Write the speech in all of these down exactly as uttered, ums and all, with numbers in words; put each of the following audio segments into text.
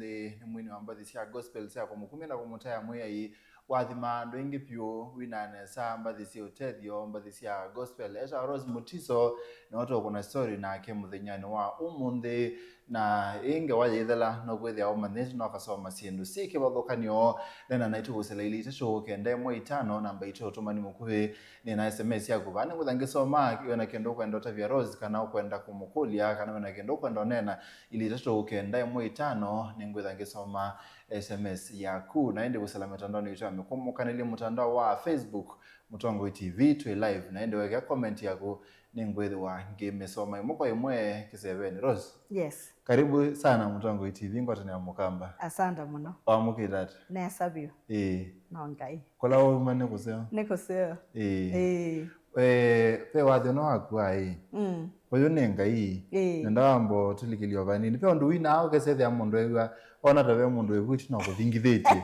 Nĩ mwini wa mbathi sya gospel sya kũmũkumya na kũmũtaĩa Mwĩai. Wathima andũ aingĩ vyũ, wina nesa mbathi sya ũtethyo, mbathi sya gospel. Etawa Rose Mutiso, nĩwe tũkũna story nake mũthenyanĩ wa ũmũnthĩ. Na ĩ ngewa yĩthela, no kwĩthĩa ũmanyĩte, no kasoma syĩndũ syĩ kĩvathũkany'o. Nena naitũ kũsela ili itatũ kenda ĩmwe itano, namba itũ ũtũmani mũkuvĩ. Nĩ na S M S yaku vaa, nĩngwĩtha ngĩsoma. Wĩna kĩndũ ũkwenda ũtavya Rose, kana ũkwenda kũmũkũlya, kana wĩna kĩndũ ũkwenda ũneena, ili itatũ kenda ĩmwe itano, nĩngwĩtha ngĩsoma S M S yaku. Na ĩndĩ kũsela mĩtandaonĩ itũ ya mĩkũmũkanĩlye, mũtandao wa Facebook, Mũtongoi T V, twĩ live. Na ĩndĩ wekea comment yaku, nĩngwĩthĩwa ngĩmĩsoma ĩmwe kwa ĩmwe kĩsevenĩ. Rose, Yes. Karibu sana Mũtongoi T V, ngwatanĩo ya Mũkamba. Asante mũno. Wamũkĩte ata? Nesa vyũ. Ĩĩ. No Ngai. Kũla wauma nĩ kũseo? Nĩ kũseo. Ĩĩ. Ĩĩ. Eh, ve wathi ũno waku wa ĩĩ. Mm. Ũyũ nĩ Ngai. Ĩĩ. Nenda wamba ũtũlikĩlye o vanini. Ve ũndũ wina ũkesethĩa mũndũ ew'a, ona ta ve mũndũ wĩvuti no kũthingithĩtye.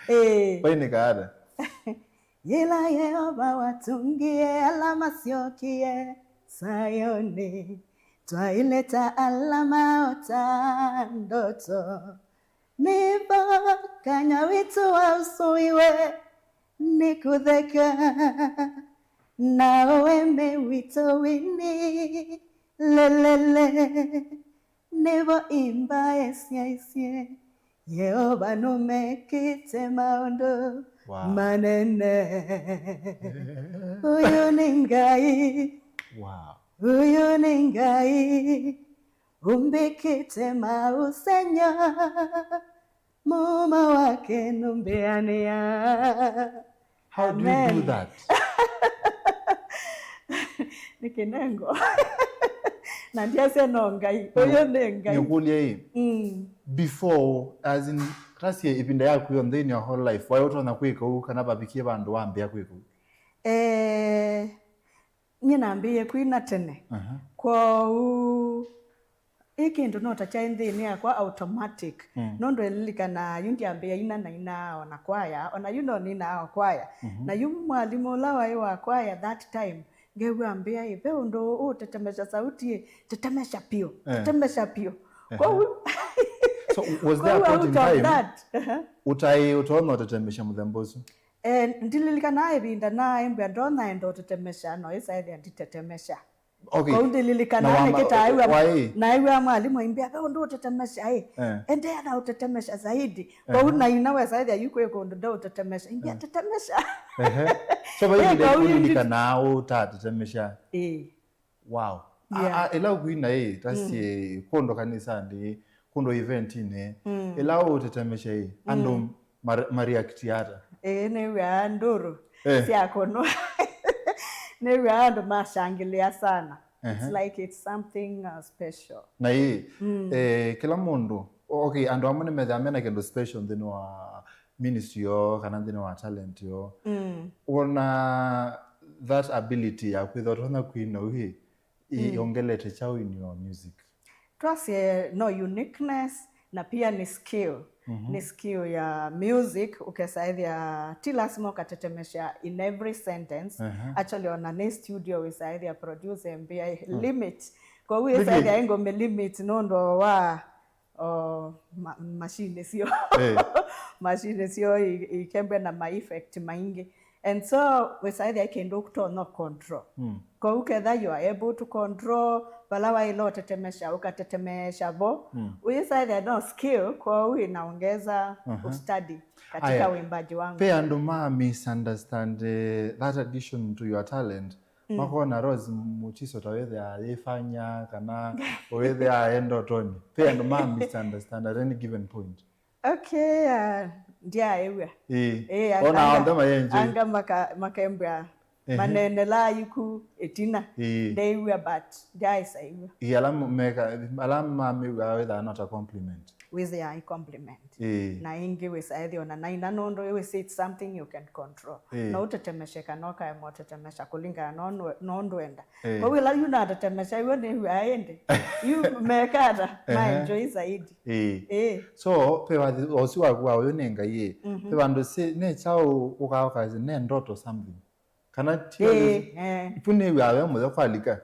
Ĩĩ. Vainĩka ata? Yĩla Yeova watũngie ala masyokie Sayonĩ, twaileta ala maota ndoto. Nĩvo kanya witũ wausũiwe nĩ kũtheka, na ũeme witũ wini lelele. Nĩvo imbaĩ syaisye, Yeova nũmekĩte maũndũ Wow. manene. Ũyũ nĩ Ngai, Wow. ũyũ nĩ Ngai, ũmbĩkĩte maũsengy'a, mũmo wake nũmbĩanĩa. How do you do Amen. that? Nĩ kĩnengo. Na ndiasya no Ngai. Ũyũ nĩ Ngai. Nĩkũlya ĩ, Mm. before, as in, tasie ĩvinda yaku yonthe in your whole life, waĩ ũtonya kwĩka ũu kana vavikie vandũ wambĩa kwĩka ũu? Eh, nyie nambĩĩe kwina tene. Aha. Kwoou, ĩ kĩndũ no ta kyaĩ nthĩnĩ yakwa automatic. Mm. Nũndũ ĩlilikanaa yu ndyambĩĩa ina na inaa ona kwaya, ona yu no ninaa o kwaya. Mhm. Na yu mwalimũ ũla waĩ wa kwaya that time, ngew'a ambĩa, "Ĩ, ve ũndũ ũtetemesha sauti ĩ, tetemesha piũ, Ehe. tetemesha piũ." Ehe. Kwoou, So, was there a kwoou point in out of time that, ehe. ũtaĩ ũtonya ũtetemesha mũthemba ũsu? Eh, ndililikanaa ĩvinda naaĩmbĩa ndonya enda ũtetemesha, no ĩsaĩthĩa nditetemesha. Okay. Kwoou ndililikanaa Na wama-, nĩkĩ taĩw'a, waĩ? naĩw'a mwalimũ aimbĩa, "Ve ũndũ ũtetemesha ĩ, Eh. endeea na ũtetemesha zaidi." Kwoou Ehe. naina wesaĩthĩa yu kwĩ kũndũ ndeũtetemesha, imbĩa, Eh. "Tetemesha." Ehe. So, vai Eh, ĩvinda kwoou ĩu ndit- ndililikanaa ũtatetemesha? Ĩĩ. Wow. Yeah. A, a, ĩla ũkwina ĩ, tasie Mm. kũndũ kanisanĩ, kũndũ eventinĩ, Mm. ĩla ũtetemesha ĩ, andũ Mm. mar-, mareact ata? Ĩĩ, nĩw'aa ndũrũ Eh. sya kũnwa. Nĩw'aa andũ mashangilia sana. It's Ehe. like it's something, uh, special. Na ĩ, Mm. eh, kĩla mũndũ, o-, okay, andũ amwe nĩmethaa mena kĩndũ special nthĩnĩ wa ministry yoo kana nthĩnĩ wa talent yoo. Mm. Wona that ability ya kwĩthwa ũtonya kwina ũu ĩ, Mm. iongelete kyaũ in your music? Twasye no uniqueness na pia ni skill. Mhm. Ni skill ya music, ũkesaĩthĩa ti lasima ũkatetemesha in every sentence. Aha. Actually, ona nĩ studio wĩsaĩthĩa producer mbĩa Mm. limit. Kwoou Really? ĩsaĩthĩa ĩngũmĩ limit nũndũ wa o, ma-, machine syo. Eh. Machine syo i-, ikembwe na ma effect maingĩ. And so, wĩsaĩthĩa kĩndũ ũtonya control. Mm. Kwoou ketha you are able to control, vala waĩle ũtetemesha, ũkatetemesha vo. Mm. Wĩsaĩthĩa no skill, kwoou inaongeza Aha. ustadi katika Aya. Uimbaji wangu. Pe andũ ma misunderstand, eh, that addition to your talent. Mm. Makona Rose Mutiso ta wĩthĩaa yĩfanya kana wĩthĩaa e ndotoni. Pe andũ ma misunderstand at any given point. Okay, uh, ndyaĩw'a. Ĩĩ. Ĩĩ, Ona anga, onthe mayenjoi. Anga maka-, makembwa Ehe. manenelaa yuku ĩtina. Ĩĩ. Ndeĩw'a, but ndyaĩsaĩw'a. Ĩĩ, ala m-, meka, ala mamĩw'aa wĩthaa not a compliment. Wĩthĩaa i compliment. Ĩĩ. Na ĩngĩ wĩsaĩthĩa ona naina nũndũ ĩwĩsĩ it's something you can control. Ĩĩ. No ũtetemeshe kana ũkaema ũtetemesha kũlingana no nwe-, no ndwenda. Ĩĩ. Kwoou ĩla yu natetemesha, yu nĩw'aa ĩndĩ. Yu mekata, Ehe. maenjoy zaidi. Ĩĩ. Ĩĩ. So, pe wathi, osi waku wa ũyũ nĩ Ngai ĩ. Mhm. Pe vandũ si, nĩ kyaũ ũkaa ũkasĩ, nĩ ndoto something. Kana ti Ĩĩ, always, eh. Ipu nĩw'aa we mũyo kwalika.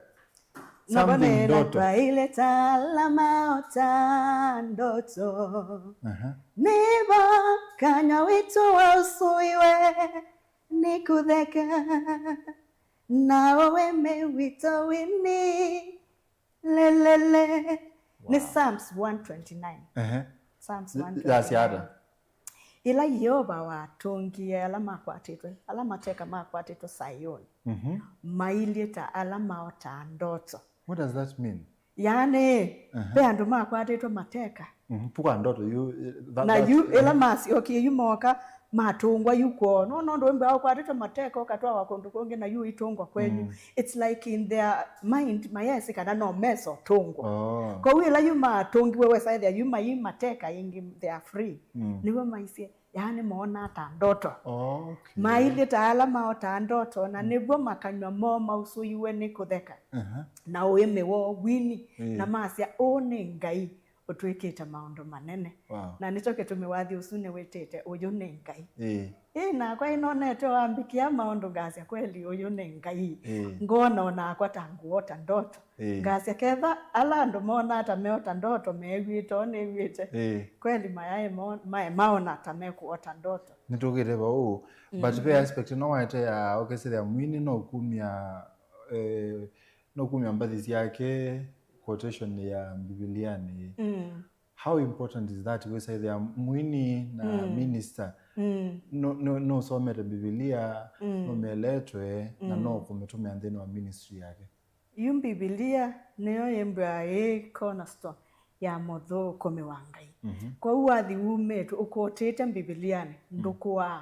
Navo ndoto. Twaile ta ala maota ndoto. Aha. Nĩvo kanyw'a witũ wausũiwe nĩ kũtheka, na ũĩmĩ witũ wini lelele. Nĩ Psalms one twenty-nine. Ehe. Psalms one twenty-nine. Yasya ata? Ĩla Yeova watũngie ala makwatĩtwe, ala mateka makwatĩtwe Sayoni, mhm, mailyĩ ta ala maotaa ndoto. What does that mean? Yaani, aha, ve andũ makwatĩtwe mateka. Mhm. Puka ndoto yu, eh, that, na that, yu, ĩla, mhm, masyokie yu mooka, matũngwa yu kwoo. No, no, ndũ wĩmbwa ũkwatĩtwe mateka, ũkatwawa kũndũ kũngĩ, na yu itũngwa kwenyu. Mm. It's like in their mind, mayesĩ kana no mesotũngwa. Oh. Kwoou ĩla yu matũngiwe, wesa ethĩa yu mai mateka ĩngĩ, they are free. Mm. Nĩw'o maisye, yaani moonaa ta ndoto. Oh, okay. Mailyĩ ta ala maotaa ndoto, na, mm, nĩw'o makanyw'a moo mausũiwe nĩ kũtheka. Aha. Na ũĩmĩ woo wini, ĩĩ, na masya, "Ũũ nĩ Ngai ũtwĩkĩte maũndũ manene." Wow. Na nĩkyo kĩtumi wathi ũsu nĩwĩtĩte, "Ũyũ nĩ Ngai." Ĩĩ. Ĩĩ, nakwa ĩnonete wambĩkĩa maũndũ ngasya, "Kweli ũyũ nĩ Ngai." Ĩĩ. Ngona o nakwa ta ngũota ndoto. Ĩĩ. Ngasya, "Ketha ala andũ monaa ta meota ndoto meew'ĩte ũũ nĩw'ĩte, ĩĩ, kweli mayaĩ mo-, maĩ maona ta mekũota ndoto." Nĩtũkĩte vau. But, mm, ve aspect no waete ya, ũkesĩthĩa mwini no kumya, eh, no kumya mbathi syake quotation ya Mbivilianĩ. Mm. How important is that? Wĩsaĩthĩa mwini na, mm, minister, mm, no, no, nũsomete Mbivilia, mm, nũmĩeletwe, na, mm, no kũmĩtũmĩa nthĩnĩ wa ministry yake. Yu Mbivilia nĩyo yĩmbwĩaa yĩ cornerstone ya mũthũkũmi wa Ngai. Mhm. Kwoou wathi wumĩtw'e ũkũtĩte Mbivilianĩ, mm, ndũkũaa.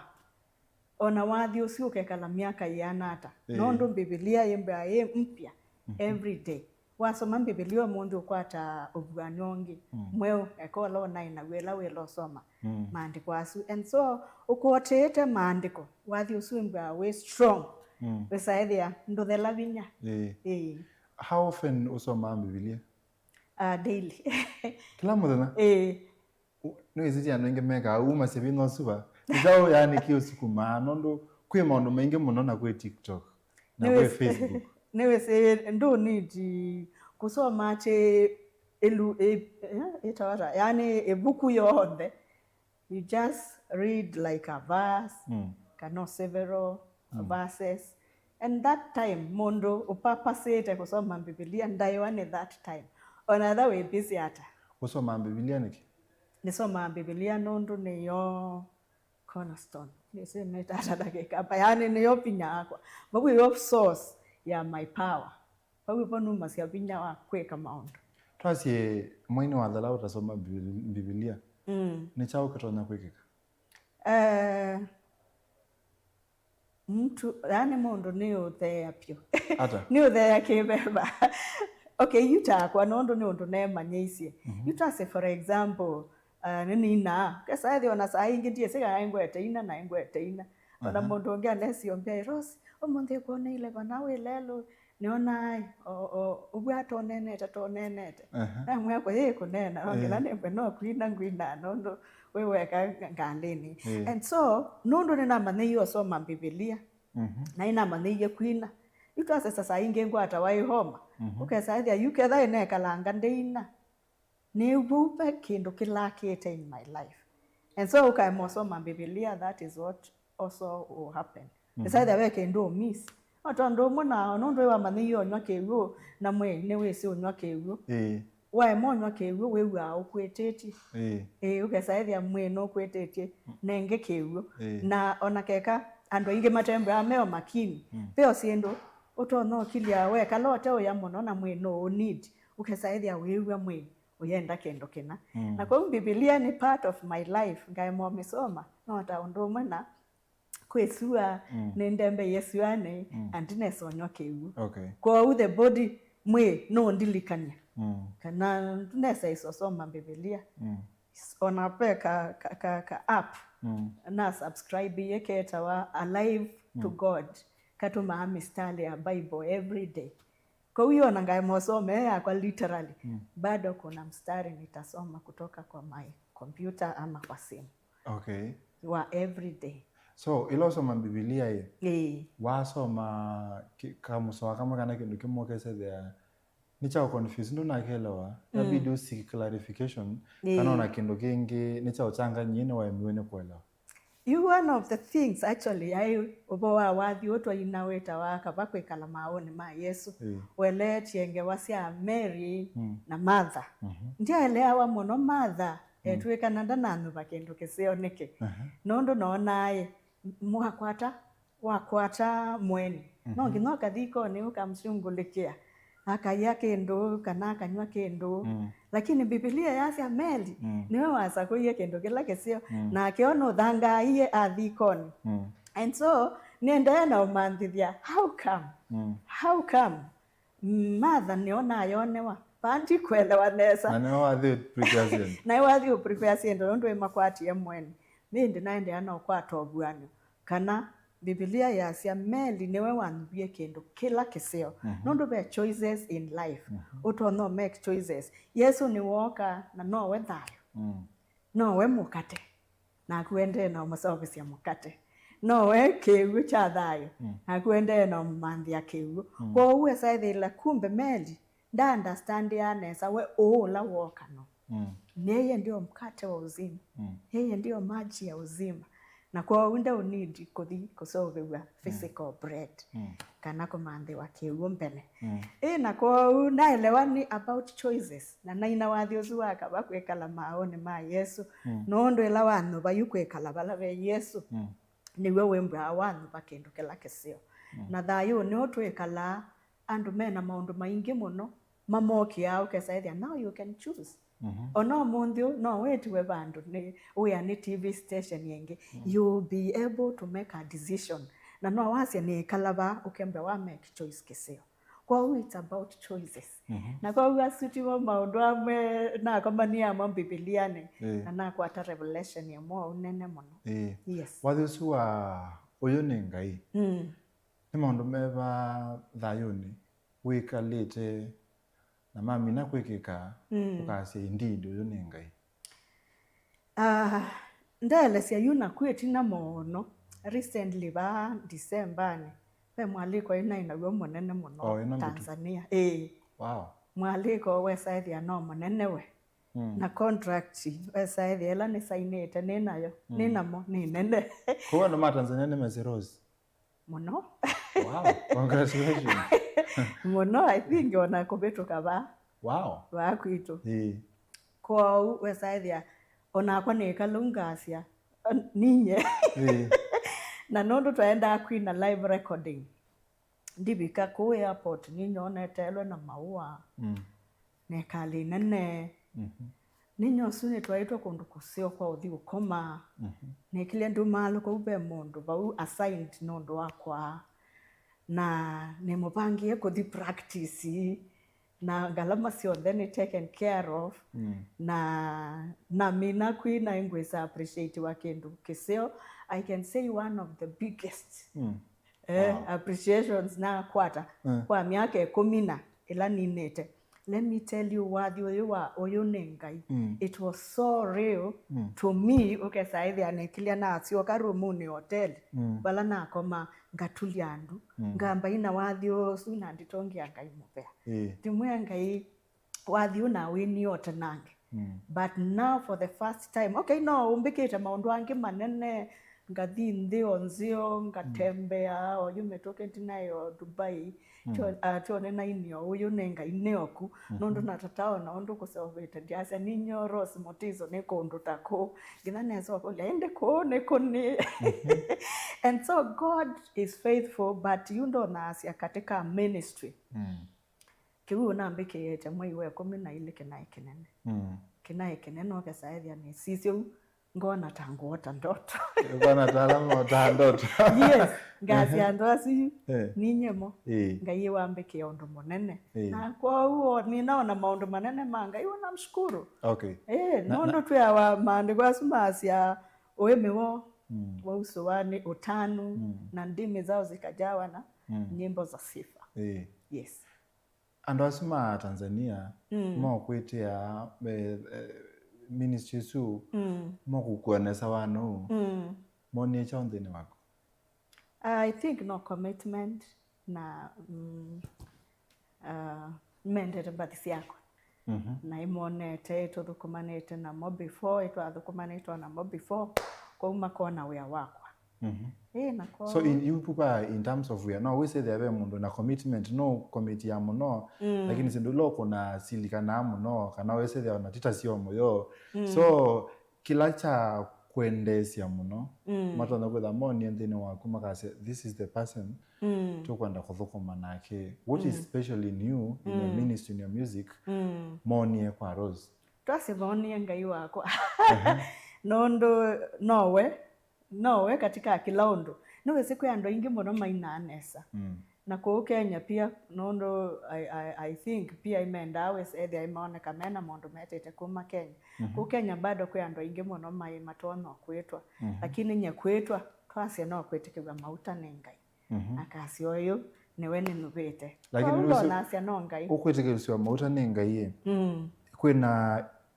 O na wathi ũsu ũkekala myaka yĩana ata. Ĩĩ. Nũndũ Mbivilia yĩmbwĩaa yĩ mpya, mhm, every day. Wasoma Mbivilia ũmũnthĩ ũkwata ũvuany'o ũngĩ, mm, mweũ, eka ũla ũnaĩ naw'o ĩla wĩla ũsoma, mm, maandĩko asu. And so, ũkũotĩĩte maandĩko, wathi ũsu wĩmbwĩaa wĩ strong. Mm. Wĩsaĩthĩa ndũthela vinya. Ĩĩ. Ĩĩ. How often ũsomaa Mbivilia? Ah, daily. Kĩla mũthenya? Ĩĩ. Nĩwĩsĩ ti andũ aingĩ mekaa ũu, masya vinya ũsu va. Nĩ kyaũ, yaani, kĩũsukumaa? Nũndũ kwĩ maũndũ maingĩ mũno, na kwĩ TikTok, na kwĩ Facebook. Nĩwĩsĩ ndũ need kũsoma atĩ ĩlu-, ĩ-, ĩ-, ĩtawa ata? Yaani, ĩvuku yonthe. You just read, like, a verse, mm, kana several, mm, verses. And that time, mũndũ ũpapasĩte kũsoma Mbivilia, ndaĩwa nĩ that time. Ona etha wĩ busy ata. Ũsomaa Mbivilia nĩkĩ? Nĩsomaa Mbivilia nũndũ nĩyo cornerstone. Nĩsĩ nĩtata ndakĩka. Yaani nĩyo vinya wakwa. Vau ĩyo source ya my power. Vau ĩvo numasya vinya wa kwĩka maũndũ. Twasye mwainĩ wa thela ũtasoma Mbivilia. Mm. Nĩ kyaũ kĩtonya kwĩkĩka? Eh, mtu, yaani mũndũ nĩ ũtheea vyũ. Ata? Nĩ ũtheea kĩveva. Okay, yu takwa, nũndũ nĩ ũndũ neemanyĩisye. Mhm. Yu twasye, for example, uh, nĩninaa. Kesa ethĩ ona saa ingĩ ndiĩsĩ kana ngwete ina na ngwete ina. Ona, aha, mũndũ ũngĩ anesyombia, "Rose, ũmũnthĩ kwonei leva na wĩ lelũ." Nĩonaa, o, o, ũvw'a tonenete, tonenete. Aha. Namwĩa kũyĩ kũneena, no ngĩla, eh, nĩmbwe no kwina ngwinaa nũndũ wĩ weka ngalĩnĩ. Eh. And so, nũndũ nĩnamanyĩie ũsoma Mbivilia, mhm, na nĩnamanyĩie kwina. Yu twasesa saa ingĩ ngwatawa ĩ homa. Mhm. Ũkesa ethĩa yu ketha ĩnekalanga ndĩina. Nĩw'o ve kĩndũ kĩlakĩte in my life. And so ũkaema ũsoma Mbivilia, that is what also will happen. Mhm. Nĩsaĩthĩa ve kĩndũ ũmiss. No tondũ ũmwe na nũndũ wĩ wamanyĩie ũnyw'a kĩw'ũ na mwĩĩ nĩwĩsĩ ũnyw'a kĩw'ũ. Ĩĩ. Waema ũnyw'a kĩw'ũ, wĩw'aa ũkwĩtĩtye. Ĩĩ. Ĩĩ, ũkesaĩthĩa mwĩĩ nũkwĩtĩtye, nenge kĩw'ũ. Ĩĩ. Na ona keka andũ aingĩ matembea meo makini, mm, ve o syĩndũ ũtonya ũkilya wekala ũte ũya mũno na mwĩĩ no ũnid, ũkesaĩthĩa wĩw'a mwĩĩ ũyenda kĩndũ kĩna. Mm. Na kwoou Mbivilia nĩ part of my life, ngaema ũmĩsoma, no ta ũndũ ũmwe na kwĩsua, mm, nĩndembeie syũanĩ, mm, na ndinesa ũnyw'a kĩw'ũ. Okay. Kwoou the body, mwĩĩ nũũndilikany'a, mm, kana ndinesa ĩsosoma Mbivilia. Mm. Ona ve ka, ka, ka, ka app, mm, na subscribe ĩĩ ketawa Alive to, mm, God, katũmaa mistari ya Bible every day. Kwoou yu ona ngaema ũsoma ĩ yakwa literally, mm, bado kuna mstari nitasoma kutoka kwa my computer ama kwa simu. Okay. Wa every day. So, ĩla ũsoma Mbivilia ĩ, ĩĩ, wasoma ki-, kamũsoa kamwe kana kĩndũ kĩmwe ũkesethĩa Nĩ kya confuse, ndũnakelewa. Mm. Yabidi ũsiki clarification, ĩĩ, kana ona kĩndũ kĩngĩ nĩ kya ũchanganyie nĩ waemiwe nĩ kuelewa. You, one of the things actually, ai ũvo wa wathi ũtwaina wĩtawa kava kwĩkala maaũnĩ ma Yesũ. Ĩĩ. Weleetye ngewa sya Mary, mm, na Martha. Mhm. Ndyaeleawa mũno Martha, mm, etw'ĩkana ndananyuva kĩndũ kĩseo nĩkĩ. Aha. Nũndũ noonaa ĩ, mwakwata wakwata mweni, no, mhm, nginya ũkathi ikonĩ ũkamshungulĩkĩa, akaia kĩndũ kana akanywa kĩndũ. Mm. Lakini Mbivilia yasya Meli, mm, nĩwe wasakũie kĩndũ kĩla kĩseo, mm, nake ona ũthangaaiie athi ikonĩ. Mm. And so nĩendee na ũmanthĩthya, how come? Mm. How come? Martha nĩonaa yonewa, vaa ndikũelewa nesa. Na nĩwe wathi ũ prepare syĩndũ. Nawe wathi ũ prepare syĩndũ, nũndũ ĩmakwatie mweni. Ĩndĩ naendeea na ũkwata ũvuan'yo kana Mbivilia yasya Meli nĩwe wanyuvie kĩndũ kĩla kĩseo. Mhm. Nũndũ ve choices in life. Mhm. Ũtonya ũ make choices. Yesũ nĩwooka na nowe thayũ. Mm. Nowe mũkate. Naku ũendee na ũmũseũvĩsya mũkate. Nowe kĩw'ũ kya thayũ. Mm. Naku ũendee na ũmũmanthĩa kĩw'ũ. Mm. Kwoou esaĩthĩla kumbe Meli nda understandia nesa we ũũ ũla wooka no. Mm. Yeye ndio mkate wa uzima. Mm. Yeye ndio maji ya uzima. Na kwoou ndeũnidi kũthi kũseũvĩw'a physical bread, mm, kana kũmanthĩwa kĩw'ũ mbene. Mm. Ĩ, na kwoou naelewa nĩ about choices, na naina wathi ũsu wa kava kwĩkala maaũnĩ ma Yesũ, mm, nũndũ ĩla wanyuva yu kwĩkala vala ve Yesũ, mm, nĩw'o wĩmbwaa wanyuva kĩndũ kĩla kĩseo. Mm. Na thayũnĩ ũũ twĩkalaa, andũ mena maũndũ maingĩ mũno mamokĩaa, ũkesa ĩthĩa, now you can choose. Mhm. Ona ũmũnthĩ ũũ, no wĩtiwe vandũ nĩ wĩa nĩ T V station ĩngĩ. Mm. You will be able to make a decision. Na no wasye nĩĩkala vaa, ũkembe wa make choice kĩseo. Kwoou it's about choices. Mhm. Na kwoou asu timo maũndũ amwe nakomanie amo Mbivilianĩ, ĩĩ, na nakwata revelation ĩmwe ũnene mũno. Ĩĩ. Yes. Wathi ũsu wa ũyũ nĩ Ngai. Mm. Nĩ maũndũ meva thayũnĩ wĩkalĩte na mamina kwĩkĩka, mm, ũkasya, "Indeed, ũyũ nĩ Ngai"? Ah, ndeelesya yu naku ĩtina mũno. Recently vaa December-nĩ, ve mwaliko ĩnaĩ naw'o mũnene mũno. Oh, ĩno mbĩtu? Tanzania. Ĩĩ. Wow. Mwaliko wesaĩthĩa no mũnene we. Mm. Na contract wesaĩthĩa ĩla nĩsainĩte nĩ nayo, mm, nĩ namo, nĩ nene. Kwoou andũ ma Tanzania nĩmesĩ Rose? Mũno. Wow, congratulations. Mũno, I think ona kũvĩtũka vaa. Wow. Vaa kwitũ. Ĩĩ. Kwoou wesaĩthĩa onakwa nĩkalũngasya ninye. Ĩĩ. Na nũndũ twaendaa kwina live recording, ndivika kũu airport, ninyooneteelwe na maua. Mm. Na ĩkalĩ nene. Mhm. Nĩnyosu nĩtwaĩtwe kũndũ kũseo kwa ũthi ũkoma. Mhm. Nekĩlya ndumaalũka u ve mũndũ vau assigned nũndũ wakwa. Na nĩmũvangĩe kũthi practice. Na ngalama syonthe nĩ taken care of. Mm. Na namina kwina ngwĩsa appreciate wa kĩndũ kĩseo. I can say one of the biggest, mm, eh, wow, appreciations nakwata, mm, kwa myaka ĩkũmi na ĩla ninĩte. Let me tell you, wathi ũyũ wa ũyũ nĩ Ngai. Mm. It was so real, mm, to me, ũkesa ĩthĩa nekĩlya nasyoka rumunĩ hoteli, mm, vala nakoma ngatulya andu, mm, ngamba ina wathi ũsu na nditongea Ngai mũvea. Ĩĩ. Ndimwĩa Ngai, wathi ũũ nawĩnie o tenange. Mm. But now for the first time, okay, no ũmbĩkĩte maũndũ angĩ manene, ngathi nthĩ o nzeo, ngatembea, mm, oyu mĩtũkĩ ndinaĩ o Dubai, mm, tyo-, ah, tyone nainio ũyũ nĩ Ngai nĩoku, mhm, nũndũ natata ona ũndũ kũseũvĩte, ndyasya ninyo Rose Mutiso nĩ kũndũ ta kũũ, nginya nesa ũkũlya, ĩndĩ kũũ nĩ kũnĩ? Mhm. And so God is faithful, but yu ndonasya katika ministry. Mm. Kĩu ũnambĩkĩĩte mwei wa ĩkũmi na ilĩ kĩnaĩ kĩnene. Mm. Kĩnaĩ kĩnene ũkesa ethĩa nĩsisye u, ngona ta ngũota ndoto. Ngona ta ala motaa ndoto. Yes, ngasya andũ asu yu, eh, ninye mo. Eh. Ngai wambĩkĩa ũndũ mũnene. Eh. Na kwoou nĩnaona maũndũ manene ma Ngai, namshukuru. Okay. Eh, na, nũndũ na twĩawa maandĩko asu maasya ũĩmĩ woo, mm, wausũwa nĩ ũtanu, mm, na ndimi zao zikajawa na, mm, nyimbo za sifa. Eh. Yes. Andũ asu ma Tanzania, mm, mokwĩtĩa, eh, eh, ministry ĩsu, mm, mokũkua nesa wa nũũ? Mm. Monie kyaũ nthĩnĩ waku? I think no commitment na, mm, uh, Mendete mbathi syakwa. Mhm. Na imonete, itũthũkũmanĩte namo before, itwathũkũmanĩtwe namo before, kwoou makona wĩa wakwa. Mhm. Ĩĩ, na So in, you pupa in terms of wĩa, no wĩsĩthĩa ve mũndũ na commitment, no commit ya mũno, mm, lakini syĩndũ ila ũkũna silikanaa mũno, kana wĩsĩthĩa ona tita syo mũyo. Mm. So kĩla kya kwendeesya mũno, mm, matonya kwĩtha monie nthĩnĩ waku makasya, "This is the person, mm, tũkwenda kũthũkũma nake." What is, mm, special in you, in your, mm, ministry, in your music, mm, monie kwa Rose? Twasye monie Ngai wakwa. Aha. Nũndũ nowe, nowe katika kĩla ũndũ. Nĩwĩsĩ kwĩ andũ aingĩ mũno mainaa nesa. Mm. Na kũu Kenya pia, nũndũ I, I, I think pia imendaa wĩsethĩa imaoneka mena maũndũ metĩte kuma Kenya. Mhm. Kũu Kenya bado kwĩ andũ aingĩ mũno maĩ matonya kwĩtwa. Mhm. Lakini nye kwĩtwa, twasya no kwĩtĩkĩw'a mauta nĩ Ngai. Mhm. Akasya ũyũ nĩwe nĩnũvĩte. Lakini kwoou nũsĩ ndonasya no Ngai. Ũkwĩtĩkĩlĩsya mauta nĩ Ngai ĩ. Mm. Kwĩna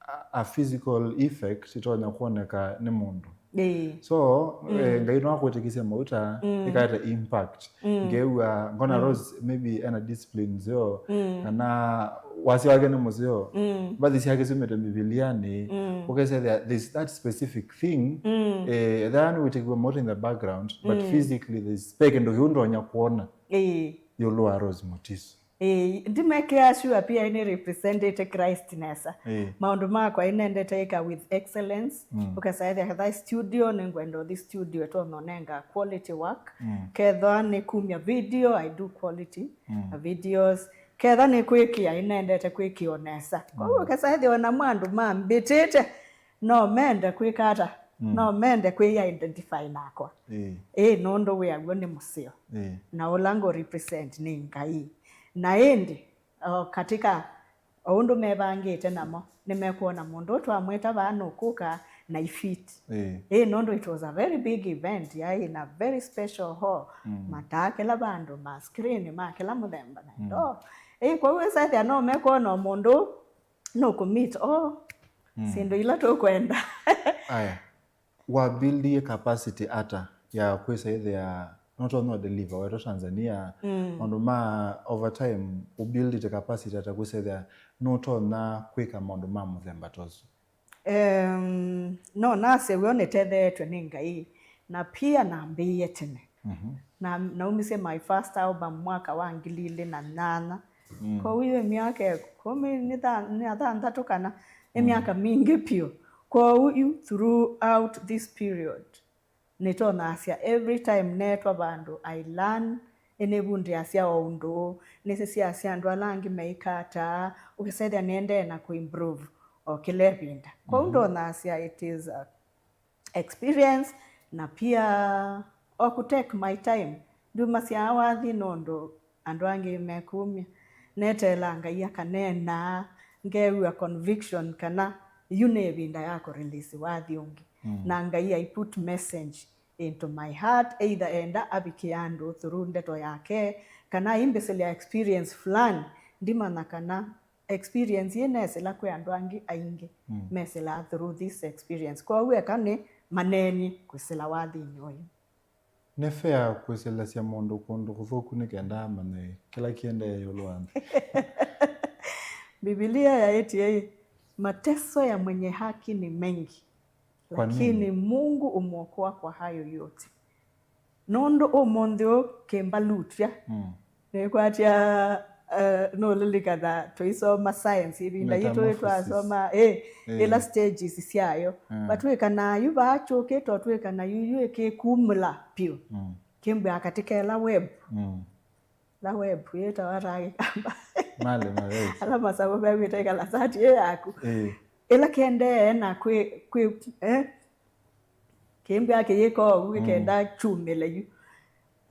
a, a physical effect ĩtonya kwoneka nĩ mũndũ. Ĩĩ. So, mm, eh, Ngai no akwĩtĩkĩsya mauta, mm, ĩkaeta impact. Mm. Ngeew'a ngona, mm, Rose maybe ena discipline nzeo, mm, kana wasya wake nĩ mũseo. Mm. Mbathi syake syumĩte Mbivilianĩ, mm, ũkesethĩa there's that specific thing, mm, eh, ethĩwa nĩwĩtĩkĩw'a mauta in the background, but, mm, physically there's, ve kĩndũ kĩu ndonya kwona, ĩĩ, ĩũlũ wa Rose Mutiso. Ĩĩ, ndimekĩa sure pia nĩ representĩte Christ nesa. Ĩĩ. Maũndũ makwa ĩnendete ĩka with excellence. Mm. Ũkesa ethĩa ketha studio, nĩngwenda ũthi studio ĩtonya ũnenga quality work. Mm. Kethwa nĩ kumya video, I do quality, mm, videos. Ketha nĩ kwĩkĩa, ĩnendete kwĩkĩa o nesa. Kwoou, mm, ũkesa ethĩa ona mwa andũ mambĩtĩte, no mende kwĩka ata? Mm. No mende kwĩ identify nakwa. Ĩĩ. Ĩĩ, nũndũ wĩa w'o nĩ mũseo. Ĩĩ. Na ũla ngũ represent nĩ Ngai. Na ĩndĩ, o katika o ũndũ mevangĩte namo, nĩmekwona mũndũ ũyũ twamwĩta vaa nũkũka na ifit. Ĩĩ. Ĩĩ, nũndũ it was a very big event, yaĩ in a very special hall. Mm. Mataa kĩla vandũ, ma screen ma kĩla mũthemba na, mm, indo. Ĩĩ, kwoou ĩsethĩa no mekwona o mũndũ nũkũmeet all, mm, syĩndũ ila tũkwenda. Aya. Wabuildie capacity ata ya kwĩsa ĩthĩa nũtonya deliver wetũ Tanzania? Mm. Maũndũ ma overtime, ũbuildĩte capacity ata kwĩsa ĩthĩa nũtonya kwĩka maũndũ ma mũthemba ta ũsu? Em, no nasye w'o nĩtetheetwe nĩ Ngai, na pia nambĩĩe tene. Mhm. Na naumisye my first album mwaka wa ngili ilĩ na nyanya. Mm. Kwoou yu myaka ĩkũmi na thanthatũ kana nĩ, mm, myaka mingĩ piũ. Kwoou yu throughout this period, nĩtonyasya every time neetwa vandũ I learn, ĩnĩvundĩasya o ũndũ, nĩsĩsĩasya andũ ala angĩ meika ata, ũkĩsethĩa nĩendee na kũimprove o kĩla ĩvinda. Kwoou, mhm, ndonyasya it is a experience, na pia o kũ take my time. Ndyumasya wathi nũndũ andũ angĩ mekumya. Neteelaa Ngai akaneenaa, ngew'a conviction kana yu nĩ ĩvinda ya kũ release wathi ũngĩ. Mm. Na Ngai ai put message into my heart, either enda avikĩe andũ through ndeto yake, kana aimbĩsĩlya experience fulani, ndimanya kana experience ĩĩ nesĩla kwĩ andũ angĩ aingĩ, mm, mesĩlaa through this experience. Kwoou eka nĩ maneeni kwĩsĩla wathinĩ ũyũ. Nĩ fair kwĩsĩlasya mũndũ kũndũ kũthũku nĩ kenda amanye kĩla kĩendee ĩũlũ wa nthĩ? Mbivilia yaĩtye, "Mateso ya mwenye haki ni mengi, kwa nini? Lakini Mungu umwokoa kwa hayo yote." Nũndũ ũmũnthĩ ũũ kĩmbalutya, mm, nĩkwatya, eh, nũlilikana tũisoma science ĩvinda yitũ twasoma, eh, eh, ila stages syayo. Mm. Vatwĩkanaa yu vaa kyũkĩte, twĩkana yu, yu ĩkĩkumũla piũ. Mm. Kĩmbwĩa katika ĩla web. Mm. La web yĩtawa ata Kĩkamba? Male, male, yes. Ala masavu mewĩta ĩkala sati ĩ yaku. Eh. Ĩla kĩendee na kwĩ, kwĩ, eh? Kĩmbwĩa kĩyĩka ũu, mm, kĩkenda kyumĩle yu.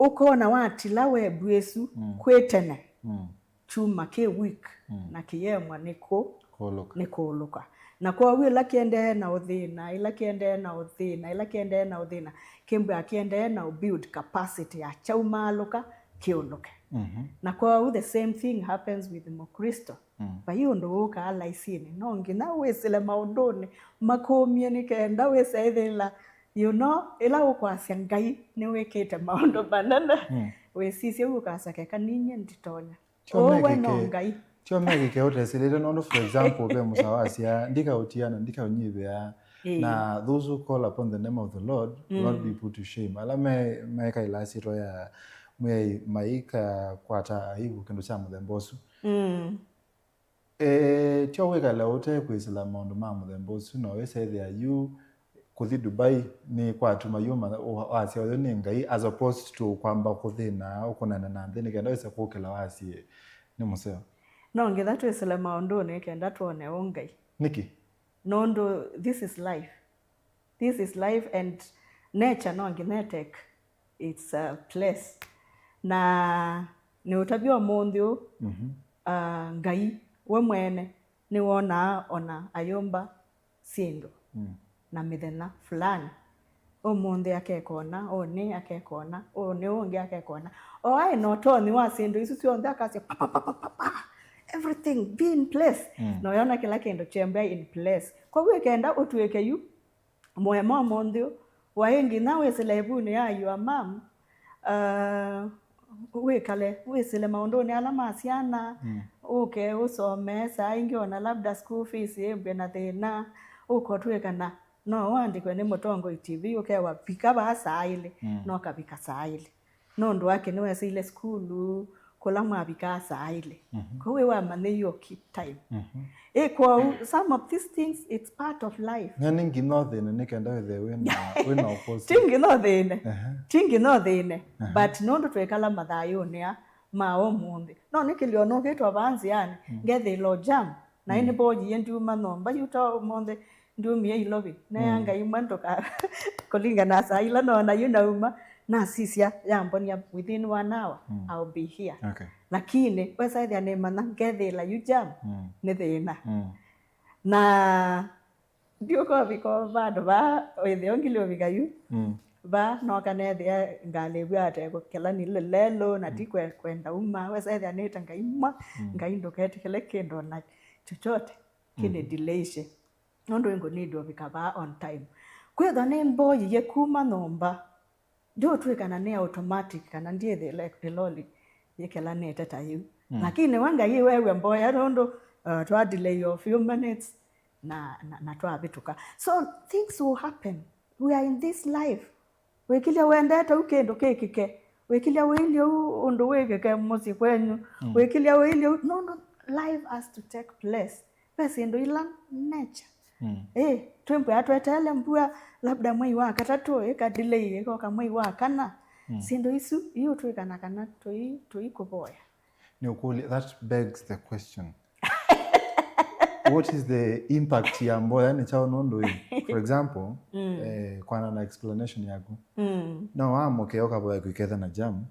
Ũkona watila web ĩsu, mm, kwĩ tene. Mm. Kyuma kĩ weak, mm, na kĩyemwa nĩ kũ-, kũũlũka. Nĩ kũũlũka. Na kwoou ĩla kĩendee na ũthĩna, ĩla kĩendee na ũthĩna, ĩla kĩendee na ũthĩna, kĩmbwĩa kĩendee na ũ build capacity ya kyaumaalũka kĩũlũke. Mhm. Na kwoou the same thing happens with Mũkristo. Mm. Vai ũndũ wũkaa laisinĩ, no nginya wĩsĩle maũndũnĩ makũmie nĩ kenda wĩse ĩthĩla, you know, ĩla ũkwasya Ngai nĩwĩkĩte maũndũ manene. Mm. Wĩsisye ũkasya, "Keka ninyie nditonya." Kyo ũwe no mekĩke-, Ngai. Tyo mekĩke ũtesĩlĩte, nũndũ, for example, ve mũsa wasya, "Ndikaũtia na ndikaũnyivĩa." Ĩĩ. Na those who call upon the name of the Lord will not be put to shame. Ala me-, mekaĩla syĩtwa ya Mwĩai maikakwata aibu kĩndũ kya mũthemba ũsu. Mm. Eh, tyo wĩkale ũte kwĩsĩla maũndũ ma mũthemba ũsu, no wĩsethĩa yu kũthi Dubai nĩ kwatuma yu ma-, wa-, wasya ũyũ nĩ Ngai, as opposed to kwamba kũthĩna, ũkũnana na nthĩ nĩ kenda wĩse kũkĩla wasye nĩ mũseo. No nginya twĩsĩle maũndũnĩ kenda twone ũ Ngai. Nĩkĩ? Nũndũ this is life. This is life and nature no nginya ĩtake its, uh, place. Na nĩ ũtavya ũmũnthĩ ũũ, uh, Ngai we mwene nĩwonaa ona ayũmba syĩndũ na mĩthenya fulani. Ũmũnthĩ akekona, ũnĩ akekona, ũnĩ ũngĩ akekona. O aĩ na ũtonyi wa syĩndũ isu syonthe akasya, "Pa, pa, pa, pa, pa, pa. Everything be in place." Na ũyona kĩla kĩndũ kyembea in place. Kwoou ĩkenda ũtw'ĩke yu, mũema ũmũnthĩ ũũ, waĩ nginya wĩsĩle ĩvunĩ ya your mom, uh, wĩkale wĩsĩle maũndũnĩ ala ma syana, ũke ũsome, saa ingĩ ona labda school fees yĩmbwe na thĩna, ũkotw'ĩkana no ũandĩkwe nĩ mũtongoi T V, ũkewa, "Vika vaa saa ilĩ," no ũkavika saa ilĩ. Nũndũ wake nĩwesĩile sukulu, kũla mwavikaa saa ilĩ. Kwoou wĩ wamanyĩie ũ keep time. Ĩ kwoou, some of these things, it's part of life. Na nĩ nginya ũthĩne nĩ kenda wĩthĩe wĩna, wĩna ũkũsĩ. Ti nginya ũthĩne. Ti nginya ũthĩne. But nũndũ twĩkala mathayũnĩ aa ma ũmũnthĩ. No nĩkĩlyo nũkĩtwa vaa nzĩanĩ, ngethĩĩla ũ jam. Na ĩ nĩvoyie ndiuma nyũmba yu ta ũmũnthĩ, ndiumie Ilovi. Neanga imwe ndũka kũlingana na saa ila noona yu nauma, nasisya yambonia within one hour, I'll be here. Okay. Lakini wesa ĩthĩa nĩmanya ngethĩĩla yu jam nĩ thĩna. Na ndiũkovika vandũ vaa, ĩthĩa ngilĩ ũvika yu. Vaa noka nethĩa ngalĩvw'a ate kũkela nĩ lelũ na ti kwe-, kwenda uma. Wesa ĩthĩa nĩta Ngai mwa, Ngai ndũketĩkĩle kĩndũ na chochote kĩnĩ delay. Nũndũ ĩngũnĩndĩ ũvika vaa on time. Kwĩthwa nĩmboyie kuma nyũmba, ndiũtw'ĩkana nĩ automatic kana ndyĩthĩle ĩloli yĩkelanĩte ta yĩu. Lakini we Ngai wew'a mboya nũndũ, uh, twa delay a few minutes na, na, na twavĩtũka. So things will happen. We are in this life. Wĩkĩlya wendete u kĩndũ kĩkĩke. Wĩkĩlya wĩilye u ũndũ wĩkĩke mũsyĩ kwenyu. Wĩkĩlya wĩilye u, no, no, life has to take place. Ve syĩndũ ila nature. Ĩ, twĩmbwĩa tweteele mbua labda mwei wa katatũ, ĩka delay, ĩkoka mwei wa kana. Syĩndũ isu iũtw'ĩkana kana tũi-, tũikũvoya. Nĩũkũlya, that begs the question. What is the impact ya mboya nĩ kyaũ nũndũ ĩ? For example, eh, kwana na explanation yaku. No wamũke ũkavoya kwĩketha na jam.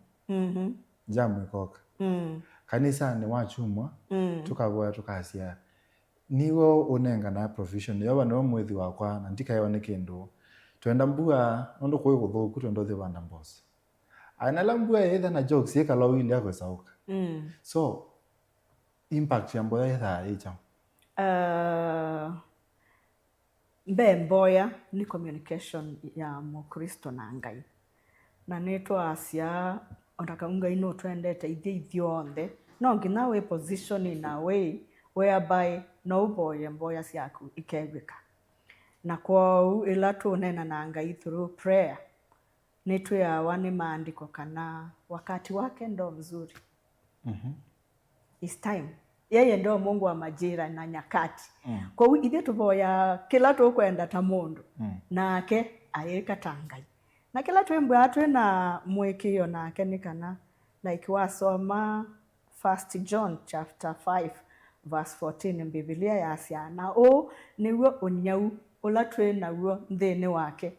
Jam ĩkoka. Kanisanĩ wa kyumwa, tũkavoya tũkasya, "Nĩwe ũnenganae provision. Yeova nĩwe mwĩthi wakwa, na ndikaĩwa nĩ kĩndũ. Twenda mbua, nũndũ kũĩ kũthũku, twenda ũthi vanda mbosi." Anala mbua yĩtha na jokes yĩkala ũilya kwĩsaũka. So, impact ya mboya yĩthaa yĩ kyaũ? Uh, mbee mboya nĩ communication ya Mũkristo na Ngai. Na nĩtwasya, o ta kau Ngai nũtwendete ithyĩ ithyonthe, no nginya wĩ position in a way whereby no ũvoye mboya syaku ikew'ĩka. Na kwoou ĩla tũũneena na Ngai through prayer, nĩtwĩawa nĩ maandĩko kana wakati wake ndo mzuri. His time. Yeye ndo Mungu wa majira na nyakati. Kwoou ithyĩ tũvoyaa kĩla tũkwenda ta mũndũ, nake ayĩka ta Ngai. Na kĩla twĩmbwaa twĩ na mũĩkĩĩo nake nĩ kana, like, wasoma First John chapter five verse fourteen, Mbivilia yasyaa, "Na ũũ nĩw'o ũnyau ũla twĩ naw'o nthĩnĩ wake,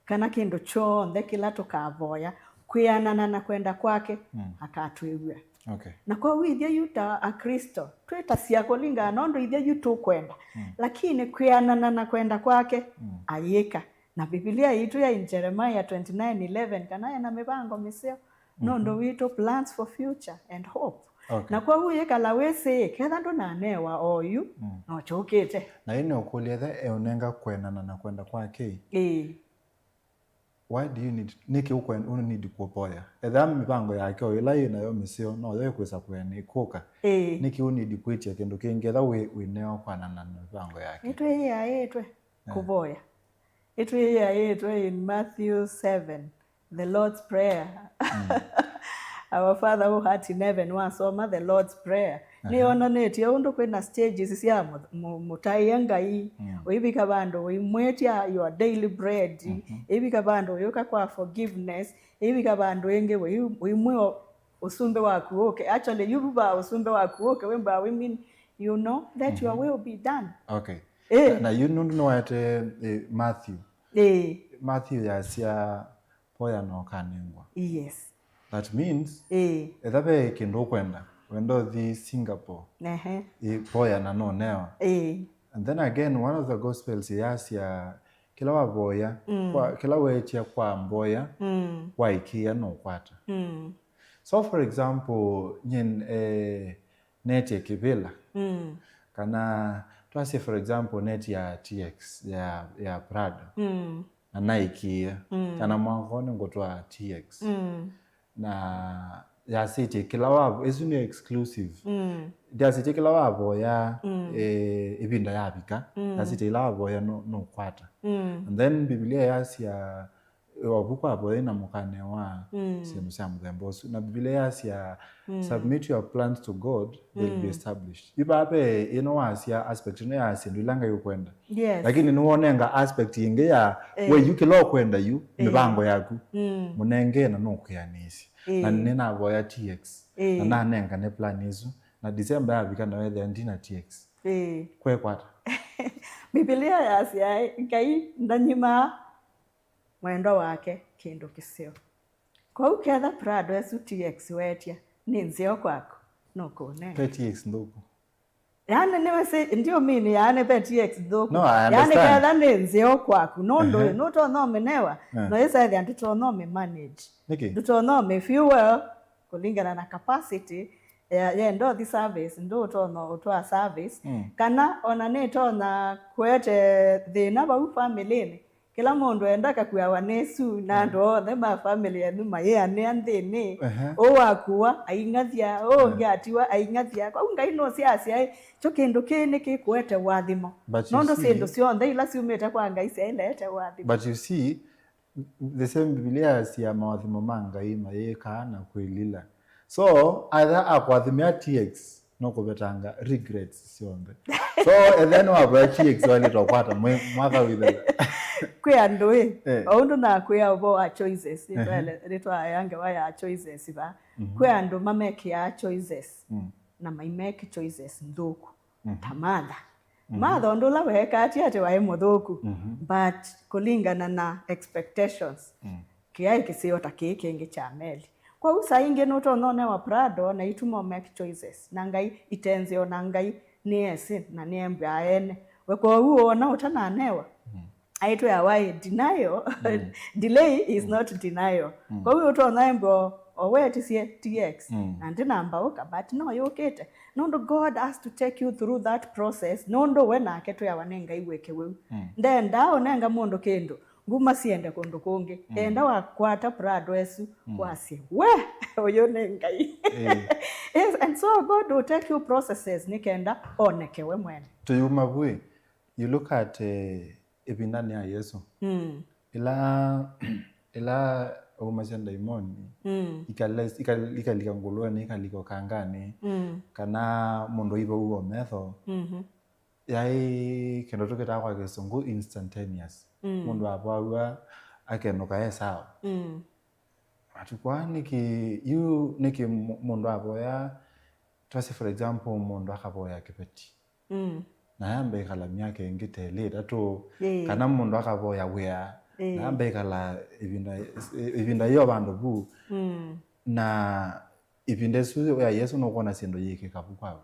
kana kĩndũ kyonthe kĩla tũkavoya kwĩanana na kwenda kwake, akatwĩw'a." Okay. Na kwoou ithyĩ yu ta Aklĩsto, twĩtasya kũlingana na ũndũ ithyĩ yu tũkwenda, lakini kwĩanana na kwenda kwake, ayĩka. Na Mbivilia yitũ ya in Jeremiah twenty-nine eleven, kana ena mĩvango mĩseo nũndũ witũ, plans for future and hope. Okay. Na kwoou yĩkala wĩsĩ, ketha ndũnanewa oyu, no kyũkĩte. Na ĩĩ nĩ ũkũlya etha eũnenga kwĩanana na kwenda kwake. Ĩĩ. Why do you need, nĩkĩ ũkwenda, you need kũvoya? Ethĩwa mĩvango yake o ĩla yĩ nayo mĩseo, noyo ĩkwĩsa kũenĩ kũka. Ĩĩ. Nĩkĩ you need kwĩtya kĩndũ kĩngĩ ethĩwa wĩ, wĩ neo kwanana na mĩvango yake? Nĩtwĩyĩaĩtwe kũvoya. Nĩtwĩyĩaĩtwe in Matthew seven, the Lord's Prayer. Our Father who art in heaven, wasoma the Lord's Prayer. Nĩyonanĩtye ũndũ kwĩna stages sya mũ- mũ- mũtaĩa Ngai. Ũivika vandũ ũimwĩtya your daily bread. Ũivika vandũ ũyũka kwa forgiveness. Ũivika vandũ ĩngĩ ũi- ũimwĩa ũsumbĩ waku ũke. Actually, yu vaa ũsumbĩ waku ũke, wĩmbaa, we mean, you know, that your will be done. Okay. Eh. Na, na yu nũndũ nĩwaete, eh, Matthew. Eh. Matthew yasya, voya na ũkanengwa. Yes. That means, eh, ethĩwa ve kĩndũ ũkwenda, wenda ũthi Singapore, ehe, eh, voya na nũnewa. Eh. And then again, one of the gospels yasya, kĩla wavoya, mm, kwa, kĩla weetya kwa mboya, mm, waĩkĩĩa nũkwata. Mm. So for example, nyie, eh, netie kĩvĩla. Mm. Kana twasye, for example, netie ya T X, ya, ya Prado. Mm. Na naĩkĩĩa. Mm. Kana mwaka ũũ nĩngũtwaa T X. Mm. Na yasĩtye kĩla wa, ĩsu nĩ exclusive. Mm. Yasĩtye kĩla wavoya, mm, eh, ĩvinda yavika. Mm. Yasĩtye ĩla wavoya nũ- nũkwata. Mm. And then Biblia yasya, eh, ovu kwavoya na mũkanewa, mm, syĩndũ sya mũthemba ũsu. Na Biblia yasya, mm, submit your plans to God, they'll be, mm, established. Yu vaa ve ĩno wasya aspect ĩno ya syĩndũ ila Ngai ũkwenda. Yes. Lakini nĩwonenga aspect ĩngĩ ya, eh, we yu kĩla ũkwenda yu, eh, mĩvango yaku. Mm. Mũnengee na nũkwĩanĩsya. Eh. Na nĩnavoya T X. Eh. Na nanengane plan ĩsu. Na December yavika na wethĩa ndina T X. Eh. Kwekwata. Biblia yasya, Ngai ndanyimaa mwendwa wake kĩndũ kĩseo. Kwoou ketha Prado ĩsu T X weetya nĩ nzeo kwaku, nũkũnenga. Ve T X nthũku. Yaani nĩwe sĩ, ndio mini, yaani ve T X nthũku. No, I understand. Yaani ketha nĩ nzeo kwaku, nũndũ, ehe, nũtonya ũmĩnewa, eh, no ĩsaĩthĩa ndũtonya ũmĩ manage. Nĩkĩ? Ndũtonya ũmĩ fuel kũlingana na capacity ya, ya ndothi service, ndũtonya ũtwaa service, mm, kana ona nĩtonya kũete thĩna vau family-inĩ. Kĩla mũndũ enda kakuawa nĩ ĩsu, na, mm, andũ onthe ma family yenyu mayĩanĩa nthĩnĩ. Ehe. Ũũ wakua aing'athya, ũũ, mm, ũngĩ atiwa aing'athya. Kwoou Ngai nũsyaasya, ĩ, kyo kĩndũ kĩĩ nĩkĩkũete ũathimo. But you see, nũndũ syĩndũ syonthe ila syumĩte kwa Ngai syaĩlete ũathimo. But you see, the same Biblia yasya mawathimo ma Ngai mayĩkaa na kwĩlila. So, ethĩwa akũathimĩa T X, nũkũvetanga regrets syonthe. So, ethĩwa nĩwavoya T X waĩlĩte ũkwata mwe- mwaka wĩthela. Kwĩ andũ ĩ, eh, o ũndũ nakwĩa ũvoo wa choices, ehe, nĩtwaele- nĩtwaea ngewa ya choices va. Mhm. Kwĩ andũ mamekĩaa choices, mm, na maimeki choices nthũku. Mhm. Ta Martha. Mhm. Martha ũndũ ũla weekaa ti atĩ waĩ mũthũku, mhm, but kũlingana na expectations, mm, kĩaĩ kĩseo ta kĩĩ kĩngĩ kya Meli. Kwoou saa ingĩ nũtonya ũnewa Prado na ituma make choices. Na Ngai itenzeo na Ngai nĩesĩ na nĩembw'aa ene. We kwoou wona ũtananewa, mm, aitwĩawa ĩ denial, mm, delay is, mm, not denial. Mm. Kwoou ũtonya embwa o wetisye T X, mm, na ndinamba ũka, but no yũkĩte. Nũndũ God has to take you through that process, nũndũ we nake twĩawa nĩ Ngai wĩ kĩwĩu. Mm. Ndendaa ũnenga mũndũ kĩndũ, nguma siende kũndũ kũngĩ. Mm. Enda wakwata Prado ĩsu, mm, wasye, we, ũyũ nĩ Ngai. Eh. Yes, and so God will take you processes nĩ kenda onekewe mwene. Tũyuma vwĩ, you look at, eh, ĩvindanĩ ya Yesũ. Mm. Ĩla, ĩla aumasya ndaimoni, mm, ikale- ikal- ikalika ngũlũenĩ, ikalika ũkanganĩ, mm, kana mũndũ aivauwa metho, mhm, yaĩ kĩndũ tũkĩtaa kwa Kĩsũngũ instantaneous. Mm. Mũndũ avow'a akenũka e sawa. Mm. Matukũ aa nĩkĩ, yu nĩkĩ mũ- mũndũ avoya, twasye for example, mũndũ akavoya kĩveti. Mm. Na yamba ĩkala myaka ĩngĩ ta ĩlĩ ĩtatũ, ĩĩ, kana mũndũ akavoya wĩa, ĩĩ, na yamba ĩkala ĩvinda, ĩvinda yĩo vandũ vu. Mm. Na ĩvinda ĩsu ya Yesũ nũkwona syĩndũ yĩkĩka vu kwa vu.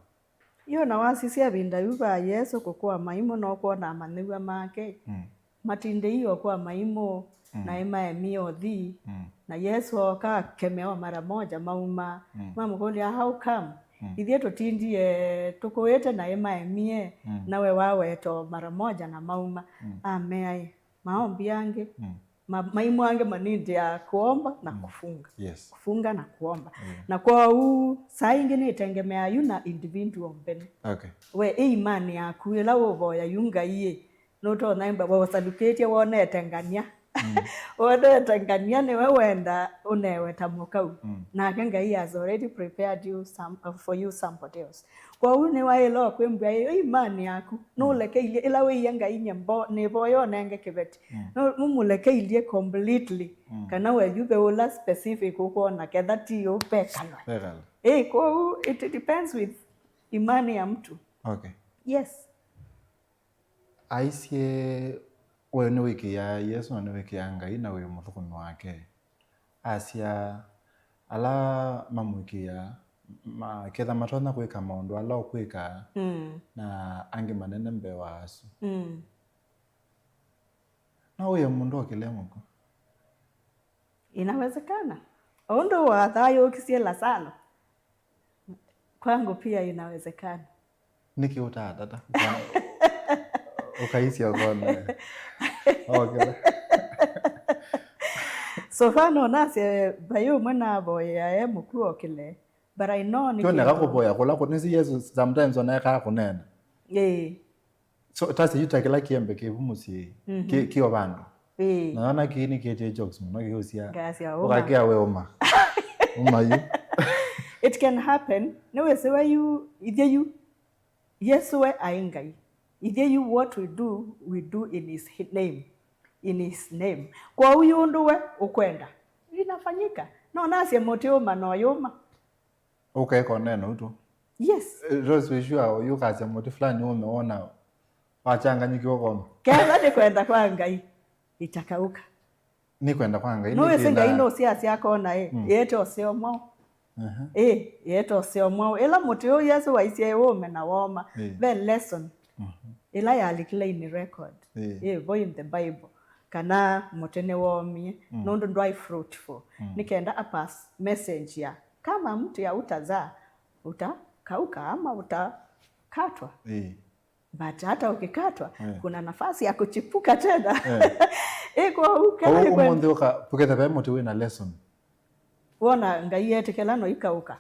Yu na wasisya ĩvinda yu va Yesũ kũkũa maimũ, no kwona amanyĩw'a make, mm, matindĩie ũkũa maimũ, mm, na ĩmaemie ũthi. Mm. Na Yesũ ooka akemewa mara moja mauma. Mm. Mamũkũlya, "How come? Mm. Ithyĩ tũtindie tũkũĩte na ĩmaemie, mm, na we waweta o mara moja na mauma?" Mm. Amea, "Ĩ, maombi angĩ, mm, Ma-, maimu angĩ manindĩaa kũomba na kũfunga. Yes. Kũfunga na kũomba. Yeah. Na kwoou, saa ingĩ nĩtengemeaa yu na individual mbene. Okay. We, ĩ imani yaku, ĩla ũvoya yu Ngai ĩ, nũtonya imba, we ũsalukĩtye wonete ngania. Mm. Wonete ngania nĩwe wenda ũnewe ta mũkau. Mm. Nake Ngai has already prepared you some, for you somebody else. Kwoou nĩwaĩle kwĩmbwa ĩ, ĩ imani yaku, nũlekeilye, ĩla wĩie Ngai nyie mbo-, nĩvoya ũnenge kĩveti. Mm. Nũ-, nũmũlekeilye completely. Mm. Kana we yu ve ũla specific ũkwona ketha ti ũ pekalwe. Pekalwe. Ĩ, kwoou it depends with imani ya mtu. Okay. Yes. Aisye, we nĩwĩkĩĩaa Yesũ na nĩwĩkĩĩaa Ngai na wĩ mũthũkũmi wake. Asya, ala mamũĩkĩĩaa, ma-, ketha matonya kwĩka maũndũ ala ũkwĩka, mm, na angĩ manene mbee wa asu. Mm. No wĩe mũndũ okĩle mũko? Inawezekana. O ũndũ wathayũũkisye Lasalo, kwangu pia inawezekana. Nĩkĩ ũtaatata? Ũka-, ũkaisya ũkone. Okĩle. So far no nasye vai ũmwe navoyea e mũkw'ũ okĩle, but I know nĩ kĩoneka kĩndũ kũvoya kũla kũ-, nĩsĩ Yesũ sometimes onekaa kũneena. Ĩĩ. So, tasi yu ta kĩla kĩembe kĩvu mũsyĩ, mhm, kĩ, kĩ o vandũ. Ĩĩ. Na yona kĩĩ nĩkĩetie jokes mũno, kĩũsya, ngasya, ũma. Ũkakĩa we ũma. Ũma yu. It can happen. Nĩwĩsĩ we yu, ithyĩ yu. Yesũ we aĩ Ngai. Ithyĩ yu, what we do, we do in his hi-, name. In his name. Kwoou yu ũndũ we ũkwenda, inafanyika. No nasye mũtĩ ũma, no yũma. Ũkaeka ũneena ũtũ. Yes. Eh, Rose, wĩ sure ũyũ ũkasya mũtĩ fulani ũme wona wachanganyĩkiwa koma? Ketha nĩ kwenda kwa Ngai, itakauka. Nĩ kwenda kwa Ngai, nũwĩsĩ Ngai nũsiasya akona ĩ, mm, ĩete ũseo mwaũ. Aha. Ĩ, ĩete ũseo mwaũ. Ĩla mũtĩ ũũ Yesũ waisye ũme na woma, ĩ, ve lesson, mhm, ĩla yalikile in record. Ĩ. Ĩ, vo in the Bible. Kana mũtĩ nĩwomie, mm, nũndũ ndwaĩ fruitful. Mm. Nĩ kenda a pass message ya kama mti hautazaa, utakauka ama utakatwa. Ĩĩ. But hata ukikatwa, eh, kuna nafasi ya kuchipuka tena. Eh. Ĩ, kwoou kĩla kĩkwenda. Ũmũnthĩ ũka, puketha ve mũtĩ wĩna lesson. Wona Ngai etĩkĩla no ikaũka.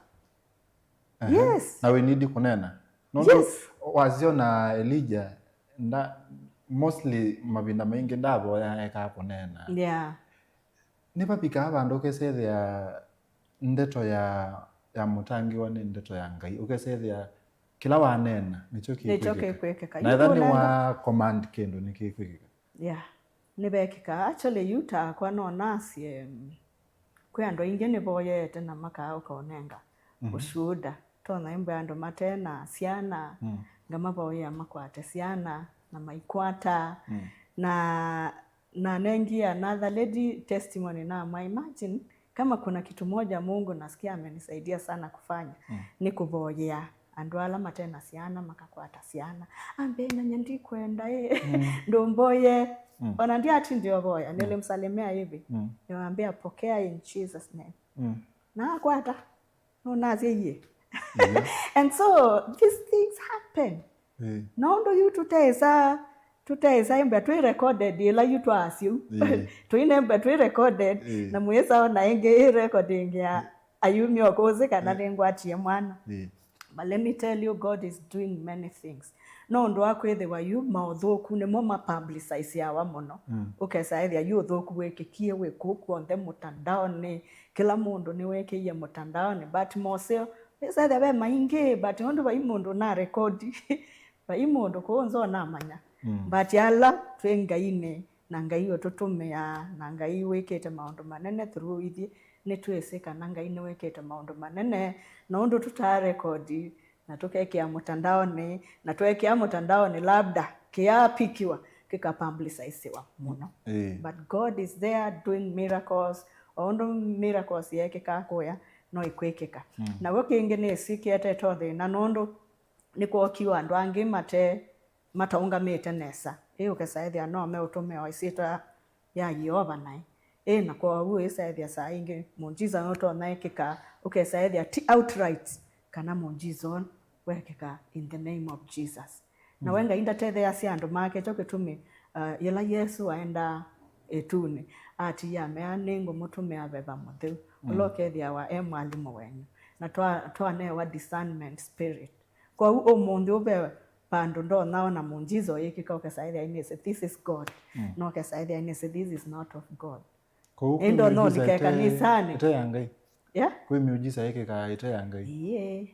Aha. Yes. Na we need kũneena. Nũndũ, yes, wasyo na Elijah, nda-, mostly mavinda maingĩ ndavoyaa ekaa kũneena. Yeah. Nĩvavikaa vandũ ũkesethĩa ndeto ya, ya mũtangĩĩwa nĩ ndeto ya Ngai. Ũkesethĩa kĩla waneena nĩkyo, nĩkyo kĩkwĩkĩka. Kĩkwĩkĩka. Na etha nĩwa command kĩndũ nĩkĩkwĩkĩka. Yeah. Nĩvekĩkaa. Actually, yu takwa no nasye, mm, kwĩ andũ aingĩ nĩvoyete na makaa ũkaũnenga, mhm, ũshuhuda. Tonya ĩmbwe andũ mate na syana, mm, ngamavoyea makwate syana, na maikwata. Mm. Na Na nengie another lady testimony, namwĩa, imagine kama kuna kitu moja Mungu nasikia amenisaidia sana kufanya, mm, nĩ kũvoyea andũ ala mate na syana makakwata syana. Ambĩa, "Nyanya, ndikwenda, eh. Mm. Ndũmboye." Mm. Ona ndiatindĩ ũvoya, mm, nilimsalimia hivi. Mm. Niwaambia, "Pokea in Jesus' name." Mm. Na akwata. Nũnasya iye. Yeah. And so these things happen. Eh. Na ũndũ yu tũtesa, tũtesa ĩmbe twĩ recorded ĩla yu twaasya. Eh. Tũinembe twĩ recorded, eh, na mwĩsa ona ĩngĩ ĩ recording ya, eh, ayumio kũsĩ kana, eh, nĩngwatie mwana. Eh. But let me tell you, God is doing many things. No ũndũ wa kwĩthĩwa yu maũthũku nĩmo mapublicizeawa mũno. Mm. Ũkesa ethĩa yu ũthũku wĩkĩkie wĩ kũu kw'onthe mũtandaonĩ, kĩla mũndũ nĩwekĩie mũtandaonĩ, but moseo, wĩsethĩa ve maingĩ, but nũndũ vai mũndũ ũnarekodi, vai mũndũ kũũ nza ũnamanya. Mm. But ala twĩ Ngainĩ, na Ngai ũtũtũmĩaa, na Ngai wĩkĩte maũndũ manene through ithyĩ, nĩtwĩsĩ kana Ngai nĩwĩkĩte maũndũ manene, na ũndũ tũtaarekodi, na tũkekĩa mũtandaonĩ, na twekĩa mũtandaonĩ, labda kĩyaapikiwa, kĩkapublicizewa mũno. Ĩĩ. But God is there doing miracles, o ũndũ miracles yeekĩkaa kũya, no ikwĩkĩka. Mm. Naw'o kĩngĩ nĩsĩ kĩetete o thĩna, nũndũ nĩkwookiwe andũ angĩ mate, mataũngamĩte nesa. Ĩ, ũkesa ethĩa no meũtũmĩa o ĩsyĩtwa ya Yeova naĩ. Ĩ, na kwoou wĩsaĩthya saa ingĩ, muujiza nũtonya ĩkĩka, ũkesaĩthya ti outright kana muujiza ũũ wekĩka in the name of Jesus. Na we, mm, Ngai ndatetheeasya andũ make, kyo kĩtumi, uh, yĩla Yesũ aendaa, ĩtunĩ, atiie amea, "Nĩngũmũtũmĩa Veva Mũtheu, ũla ũkethĩawa e mwalimũ wenyu." Na twa-, twanewa discernment spirit. Kwoou ũmũnthĩ ũve vandũ ndonya ona muujiza ũyĩkĩka, ũkesa ĩthĩa inĩsĩ, "This is God." Mm. Na ũkesa ĩthĩa inĩsĩ, "This is not of God." Kwoou kwĩ Ĩndo no miujiza nĩke ĩte-, kanisani. Ĩte ya Ngai. Yeah? Kwĩ miujiza ĩkĩkaa ĩte ya Ngai. Ĩĩ.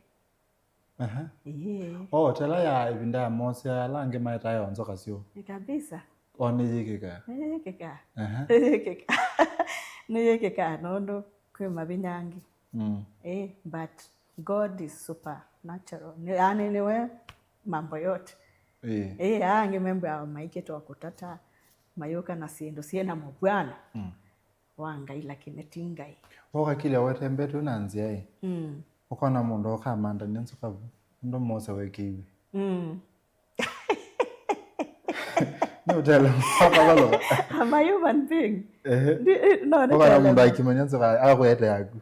Aha. Ĩĩ. O, tela ya ĩvinda ya Mose, ala angĩ maetaa yo nzoka syoo. Nĩ kabisa. O nĩyĩkĩkaa. Nĩyĩkĩkaa. Aha. Nĩyĩkĩkaa. Nĩyĩkĩkaa nũndũ kwĩ mavinya angĩ. Mm. Eh, but God is supernatural. Ni, yani niwe mambo yote. Eh. Eh, aa angĩ membwa maikĩtwa kũtata, mayũka na syĩndũ syĩ na mũvw'ano. Mm. Wa Ngai, lakini ti Ngai. Ũkakilya wetembetwe na nzĩa ĩ. Mm. Ũkona mũndũ ũkamandania nzoka vu. Ũndũ Mose wekĩiwe. Mm. Nĩ ũtele makavalũka. I'm a human being. Ehe. Ndi-, eh, no, nĩ Ũkona tele mũndũ ma- akimanya nzoka akwete yaku.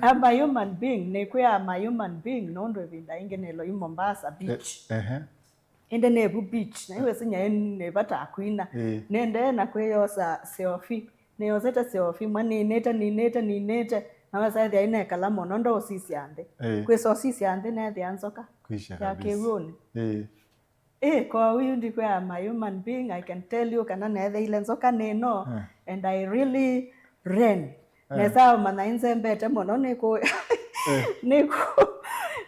I'm a human being. Nĩkwĩa I'm a human being nũndũ ĩvinda ingĩ nĩlo i Mombasa beach. Ehe. Ĩndĩ nĩ vu beach, na iwe sinya nĩ vata kwina. Ĩĩ. Nĩendee na kwĩyosa selfie. Nĩyosete selfie, mwa ninĩte, ninĩte, ninĩte. Na wesa ethĩa inekala mũno, ndousisya nthĩ. Ĩĩ. Kwĩsa ũsisya nthĩ, nethĩa nzoka. Kwisha ya kabisa. Kĩw'ũnĩ. Ĩĩ. Ĩĩ, kwoou yu ndikwĩa I'm a human being, I can tell you kana netheile nzoka nĩno, eh, and I really ran. Eh. Nesa ũmanya inzembete mũno, nĩkũ-, eh, nĩkũ-,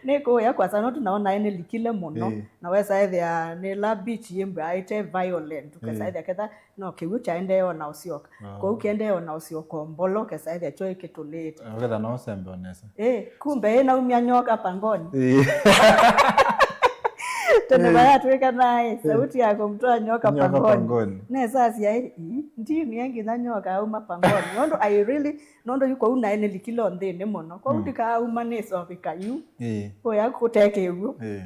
nĩkũya kwasa no tunaona nĩlikile mũno. Eh. Na wesa ethĩa nĩ la beach yĩmbwa ĩte violent, ũkesa, eh, ethĩa ketha no kĩw'ũ kyaendee ona ũsyoka. Ah. Kwoou kĩendee ona ũsyoka mbolo, ũkesa ethĩa kyo ĩkĩtũlĩte. Eh, ũketha no ũsembe onesa. Eh, kumbe ĩnaumya nyoka pangoni. Eh. Tene, eh, vayatwĩka naĩ, eh, sauti ya kumtoa nyoka, nyoka pangoni. Pangoni. Nesasya, "Ĩ, ĩ, ndimie nginya nyoka auma pangoni." Nũndũ I really, nũndũ yu kũu naĩ nĩlikile nthĩnĩ mũno. Kwoou, mm, ndikaauma nĩsovika yu. Eh. Kũya kũtekĩw'o. Eh.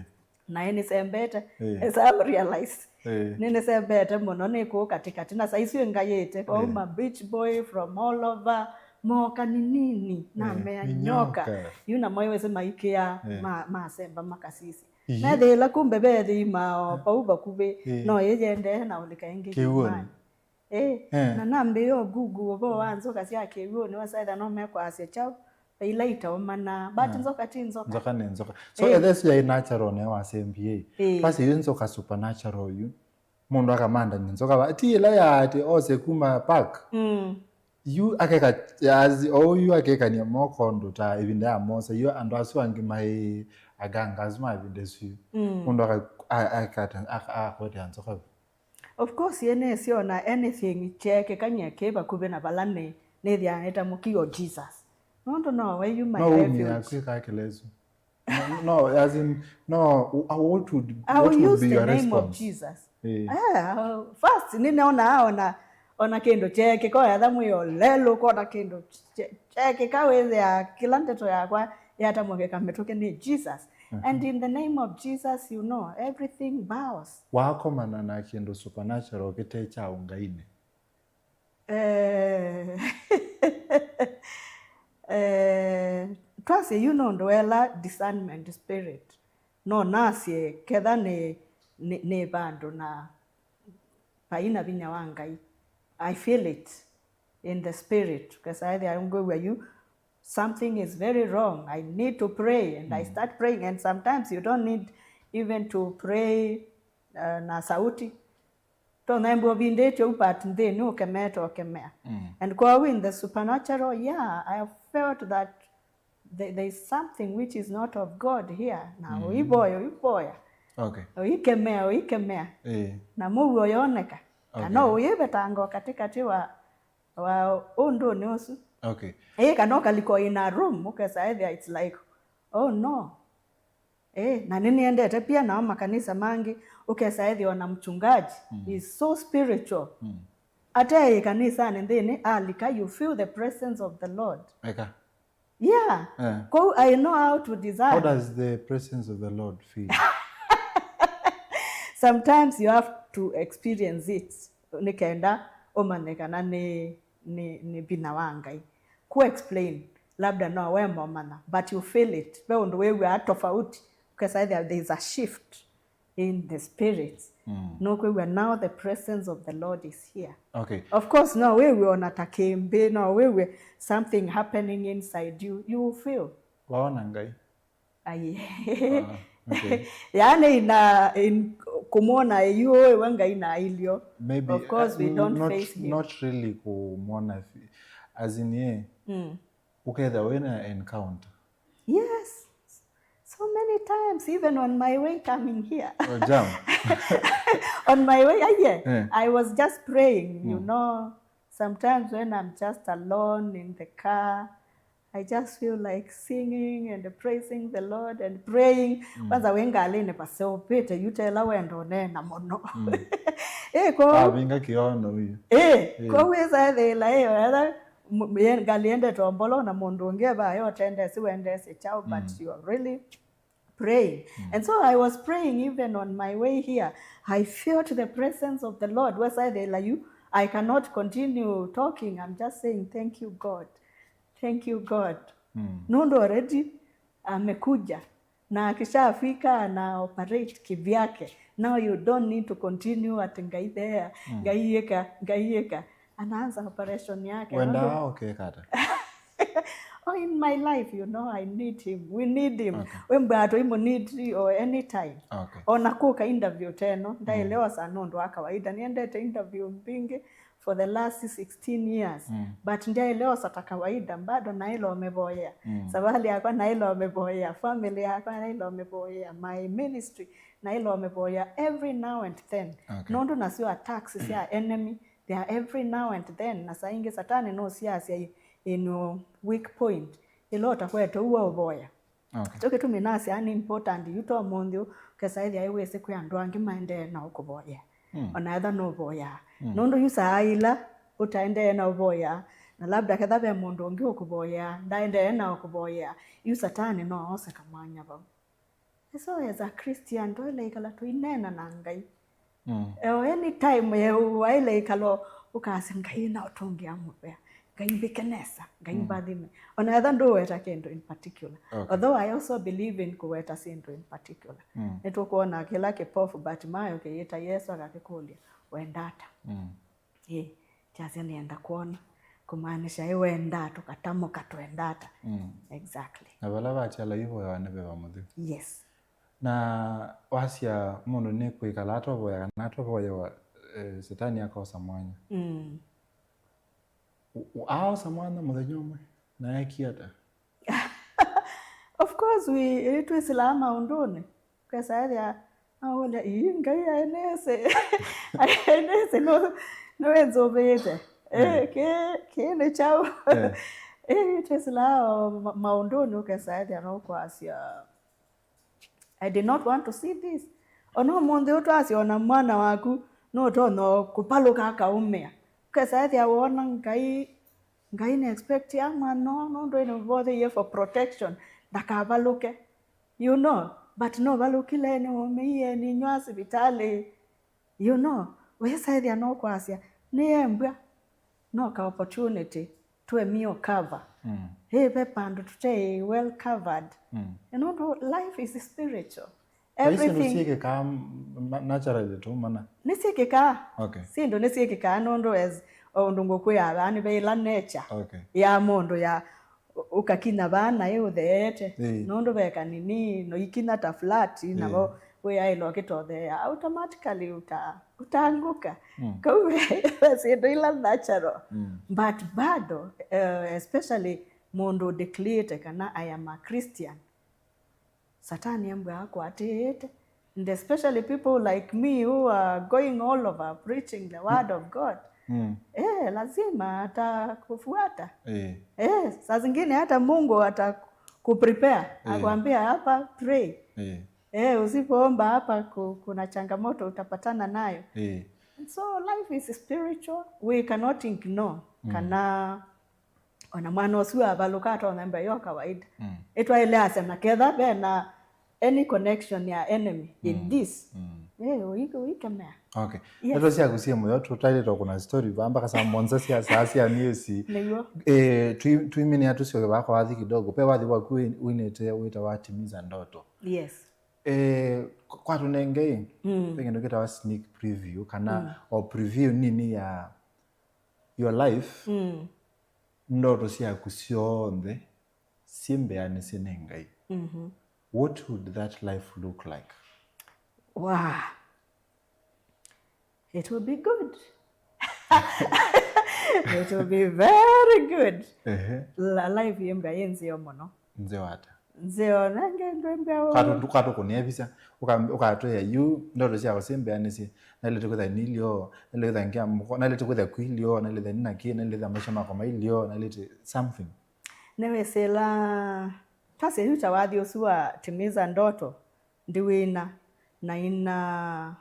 Naĩ nĩsembete. Eh. Esa realize. Eh. Nĩ nĩsembete mũno, nĩ kũu katikati. Na saisu ĩngayĩte. Kwoou, eh, ma beach boy from all over, moka ni nini, eh, namea ni nyoka. Nyoka. Yu namo iwese maikĩa, eh, ma-, masemba makasisi. Ĩĩ. Methĩĩla kumbe vethĩima o, eh, vau vakuvĩ, eh, no ĩyendee na ũlika ĩngĩ. Kĩw'ũnĩ. Kĩw'ũnĩ. Eh, eh, na nambĩĩa o Google ũvoo wa nzoka sya kĩw'ũnĩ, wesa ethĩa no mekwasya kyaũ, ila itaũmanaa. But, eh, nzoka ti nzoka. Nzoka nĩ nzoka. So, eh, ethe syai natural ne wasembie. Eh. Basi yu nzoka supernatural yu. Mũndũ akamandania nzoka va-, ti ĩla ya atĩ ose kuma park. Mm. Yu akeka, as, o yu akekania moko ũndũ ta ĩvinda ya Mose, yu andũ asu angĩ maĩ aganga asu ma ĩvinda ĩsu. Mm. Mũndũ aka-, a-, akata-, aka-, akakwetea nzoka vu. Of course, yĩ nĩsyo na anything kyeekĩkany'a kĩ vakuvĩ na vala nĩ, nĩthĩaa nĩtamũkĩe o Jesus. Nũndũ nowe yu my refuge. No umia kwĩka kĩla ĩsu. No, no, as in, no, what would, I will use the name of Jesus. Eh. Ah, first, nĩneonaa ona, ona kĩndũ kyeekĩka, oyatha mwĩolelo, kona kĩndũ kye-, kyeekĩka, wĩthĩa kĩla ndeto yakwa yatamũkĩka mĩtũkĩ nĩ Jesus. Mhm. And in the name of Jesus, you know, everything bows. Wakomana na kĩndũ supernatural kĩte kya ũngainĩ. Eh, eh, twasye yu nũndũ wela discernment spirit, no nasye ketha nĩ, nĩ, nĩ vandũ na vai na vinya wa Ngai. I feel it in the spirit. Kesa ethĩa ngwĩw'a yu, something is very wrong. I need to pray, and I, mm, start praying, and sometimes you don't need even to pray, uh, na sauti. Tũnaembwa ũvindĩtye u, but nthĩnĩ ũkemete ũkemea. Mm. And kwoou in the supernatural, yeah, I have felt that there, there is something which is not of God here. Na, mhm, ũivoya, ũivoya. Okay. Ũikemea, ũikemea. Eh. Na mũuo ũyoneka. Okay. Kana ũivetanga katĩkatĩ wa, wa ũndũnĩ ũsu. Okay. Eh, kana ũkalika in a room, ũkesa ethĩa it's like, oh no. Eh, na nĩnĩendete pia nao makanisa mangĩ, ũkesa ethĩwa na mchungaji, mm, is so spiritual. Mm. Ate ĩ kanisanĩ nthĩnĩ, alika, you feel the presence of the Lord. Eka. Yeah. Eh. Kwoou I know how to discern. How does the presence of the Lord feel? Sometimes you have to experience it. Nĩ kenda ũmanye kana nĩ, nĩ, nĩ vinya wa Ngai. Ku explain, labda no we momanya, but you feel it. Ve ũndũ wĩw'aa tofauti, ũkesa ethĩa there is a shift in the spirit. Mm. Nũkwĩw'a now the presence of the Lord is here. Okay. Of course, no wĩw'e ona ta kĩmbĩ, no wĩw'e something happening inside you, you will feel. Waona Ngai? Ai. Ah, okay. Yaani ina in, kumwona yu iwe Ngai na ilio. Maybe, of course, we uh, don't not, face him. Not really kumwona fi-, as in, yeah. Mm. Uketha wena encounter. Yes. So many times, even on my way coming here. Oh, jam. On my way, ah, yeah, eh. I was just praying, you mm. know. Sometimes when I'm just alone in the car, I just feel like singing and praising the Lord and praying. Mm. Kwanza wĩ ngalĩnĩ vaseũvĩte yu tela wenda ũneena mũno. Mm. Eh, ko avinga kĩono uyu. Eh, eh. Ko wĩsa ethĩla ĩyo etha m-, ye-, ngalĩ endete ombolo na mũndũ ũngĩ evaa yotendesi wendesĩ chao, but mm. You are really praying. Mm. And so I was praying even on my way here. I felt the presence of the Lord. Wesa ethĩla yu, I cannot continue talking. I'm just saying, "Thank you, God. Thank you, God." Mm. Nũndũ already amekuja. Na akishafika, ana operate kivyake. Now you don't need to continue ati Ngai there, mm. Ngai ĩka, Ngai ĩka. Anaanza operation yake. Wendaa ũkeka ata? Oh, in my life, you know, I need him. We need him. Okay. We mbaa tũimũ need or anytime. Okay. Ona kũka interview teno, ndaelewa sana ũndũ wa kawaida. Niendete interview mbingĩ for the last sixteen years. Mm. But ndiaelewa sa ta kawaida, bado naĩla ũmĩvoyea. Mm. Savali yakwa naĩla ũmĩvoyea, family yakwa naĩla ũmĩvoyea, my ministry naĩla ũmĩvoyea every now and then. Okay. Nũndũ nasyo attacks sya enemy, they are every now and then. Na saa ingĩ Satani nũsiasya i-, in your weak point, ĩla ũtakwete ũu ũvoya. Okay. Kyo kĩtumi nasyaa nĩ important yu ta ũmũnthĩ ũũ, ũkesa ĩthĩa ĩwĩsĩ kwĩ andũ angĩ maendee na ũkũvoyea. Mm. Ona etha nũvoyaa. Mm. Nũndũ yu saa ila ũtaendee na ũvoyaa, na labda ketha ve mũndũ ũngĩ ũkũvoyea, ndaendee na ũkũvoyea, yu Satani no ose kamwanya vau. And so as a Christian, twaĩle ĩkala tũineena na Ngai. Mm. Eh, anytime, eh, waĩle ĩkala ũkasya, "Ngai na ũtũngĩa mũvea, Ngai mbĩke nesa, Ngai mm. mbathime." Ona etha ndũweta kĩndũ in particular. Okay. Although I also believe in kũweta syĩndũ in particular. Mm. Nĩtũkwona kĩla kĩpofu Bartimayo kĩyĩta Yesũ akakĩkũlya, "Wenda ata?" Mm. Ĩ, kyasya nĩenda kwona. Kũmaanisha ĩ wenda tũkatamũka twenda ata. Mm. Exactly. Na vala vakyala yu voyawa nĩ veva mũtheu. Yes. Na wasya mũndũ nĩ kwĩkala atovoya kana atovoyewa, eh, Setani akosa mwanya. Mm. U-, u-, aosa mwanya mũthenya ũmwe, na ekie ata? Of course, we, ĩ twĩsĩlaa maũndũnĩ. Ũkesa ethĩa, aũlya, "Ii, Ngai aenese." Aenese, no, no enzũvĩte. Eh, mm. Kĩ, kĩ nĩ kyaũ? Eh. Ĩ twĩsĩlaa ma-, maũndũnĩ, ũkesa ethĩa no kwasya, "I did not want to see this." Ona ũmũnthĩ ũtwasya ona mwana waku nũtonya kũpalũka akaũmĩa. Ũkesa ethĩa wona Ngai, Ngai nĩ expect ya mwana ũũ, nũndũ nĩmũvotheie for protection, ndakavalũke. You know, but nũvalũkile, nĩwũmĩie, nĩnywaa sivitalĩ. You know, wĩsa ethĩa no kwasya, nĩ embwa, no ka opportunity. Twemie cover. Mm. Ĩ, ve pandũ tũte well covered. Mm. Nũndũ life is spiritual. Everything. Syĩndũ syĩkĩkaa m-, ma-, naturally tu mana? Nĩsyĩkĩkaa. Okay. Syĩndũ nĩsyĩkĩkaa nũndũ as o ũndũ ngũkwĩa vaa nĩ ve ĩla nature okay. ya mũndũ ya ũ-, ũkakinya vaa naĩ ũtheete. Ĩĩ. Nũndũ ve kanini, noikinya ta flat, ĩĩ. Navo wĩaĩla ũkĩtotheea. Automatically uta-, ũtangũka. Mm. Kau ve syĩndũ ila natural. Mm. But bado, eh, especially mũndũ declare kana I am a Christian, Satani embwa akwatĩĩte. And especially people like me who are going all over preaching the word of God. Mm. Eh, lazima atakufuata. Eh. Eh, saa zingine hata Mungu atakuprepare, eh. Akwambia hapa pray. Eh. Eh, usipoomba hapa ku-, kuna changamoto utapatana nayo. Eh. And so life is spiritual. We cannot ignore. Mm. Kana ona mwana ũsu avalũka atonya mbee yo kawaida. Mm. Ĩtwaĩle asya na ketha vena any connection ya enemy in mm. This. Mm. Eh, ũi-, ũikemea. Okay. Yes. Ndeto syaku syĩ mũyo, tũtaĩle tũkũna story va mpaka saa mũonza sya saa sya nĩũsi. Nĩw'o. Eh, twi-, twiminĩa tũsyoke vaa kwa wathi kidogo. Pe wathi waku wĩ-, winĩte wĩtawa Timiza Ndoto. Yes. Eh, kwa tũnengei, mm, ve kĩndũ kĩtawa sneak preview, kana, mm, o preview nini ya your life, mm, ndoto syaku syonthe syĩ mbeanĩsye nĩ Ngai. Mm-hmm. What would that life look like? Wow. It will be good. It will be very good. Ehe. La-, life yĩ mbea yĩ nzeo mũno. Nzeo ata? Nzeo nange ndwembea. Kwatũ-, kwatũkũnĩa visa, ũka-, ũkatwĩa yu, ndoto syakwa syĩ mbeanĩsye, nailĩte kwĩtha nilio, nailĩte kwĩtha ngĩa mũko, nailĩte kwĩtha kwilio, nailĩte nina kĩ, nailĩte maisha makwa mailio, nailĩte something. Nĩwĩsĩla, twasya yu ta wathi ũsu wa timiza ndoto, ndiwĩna, na ina,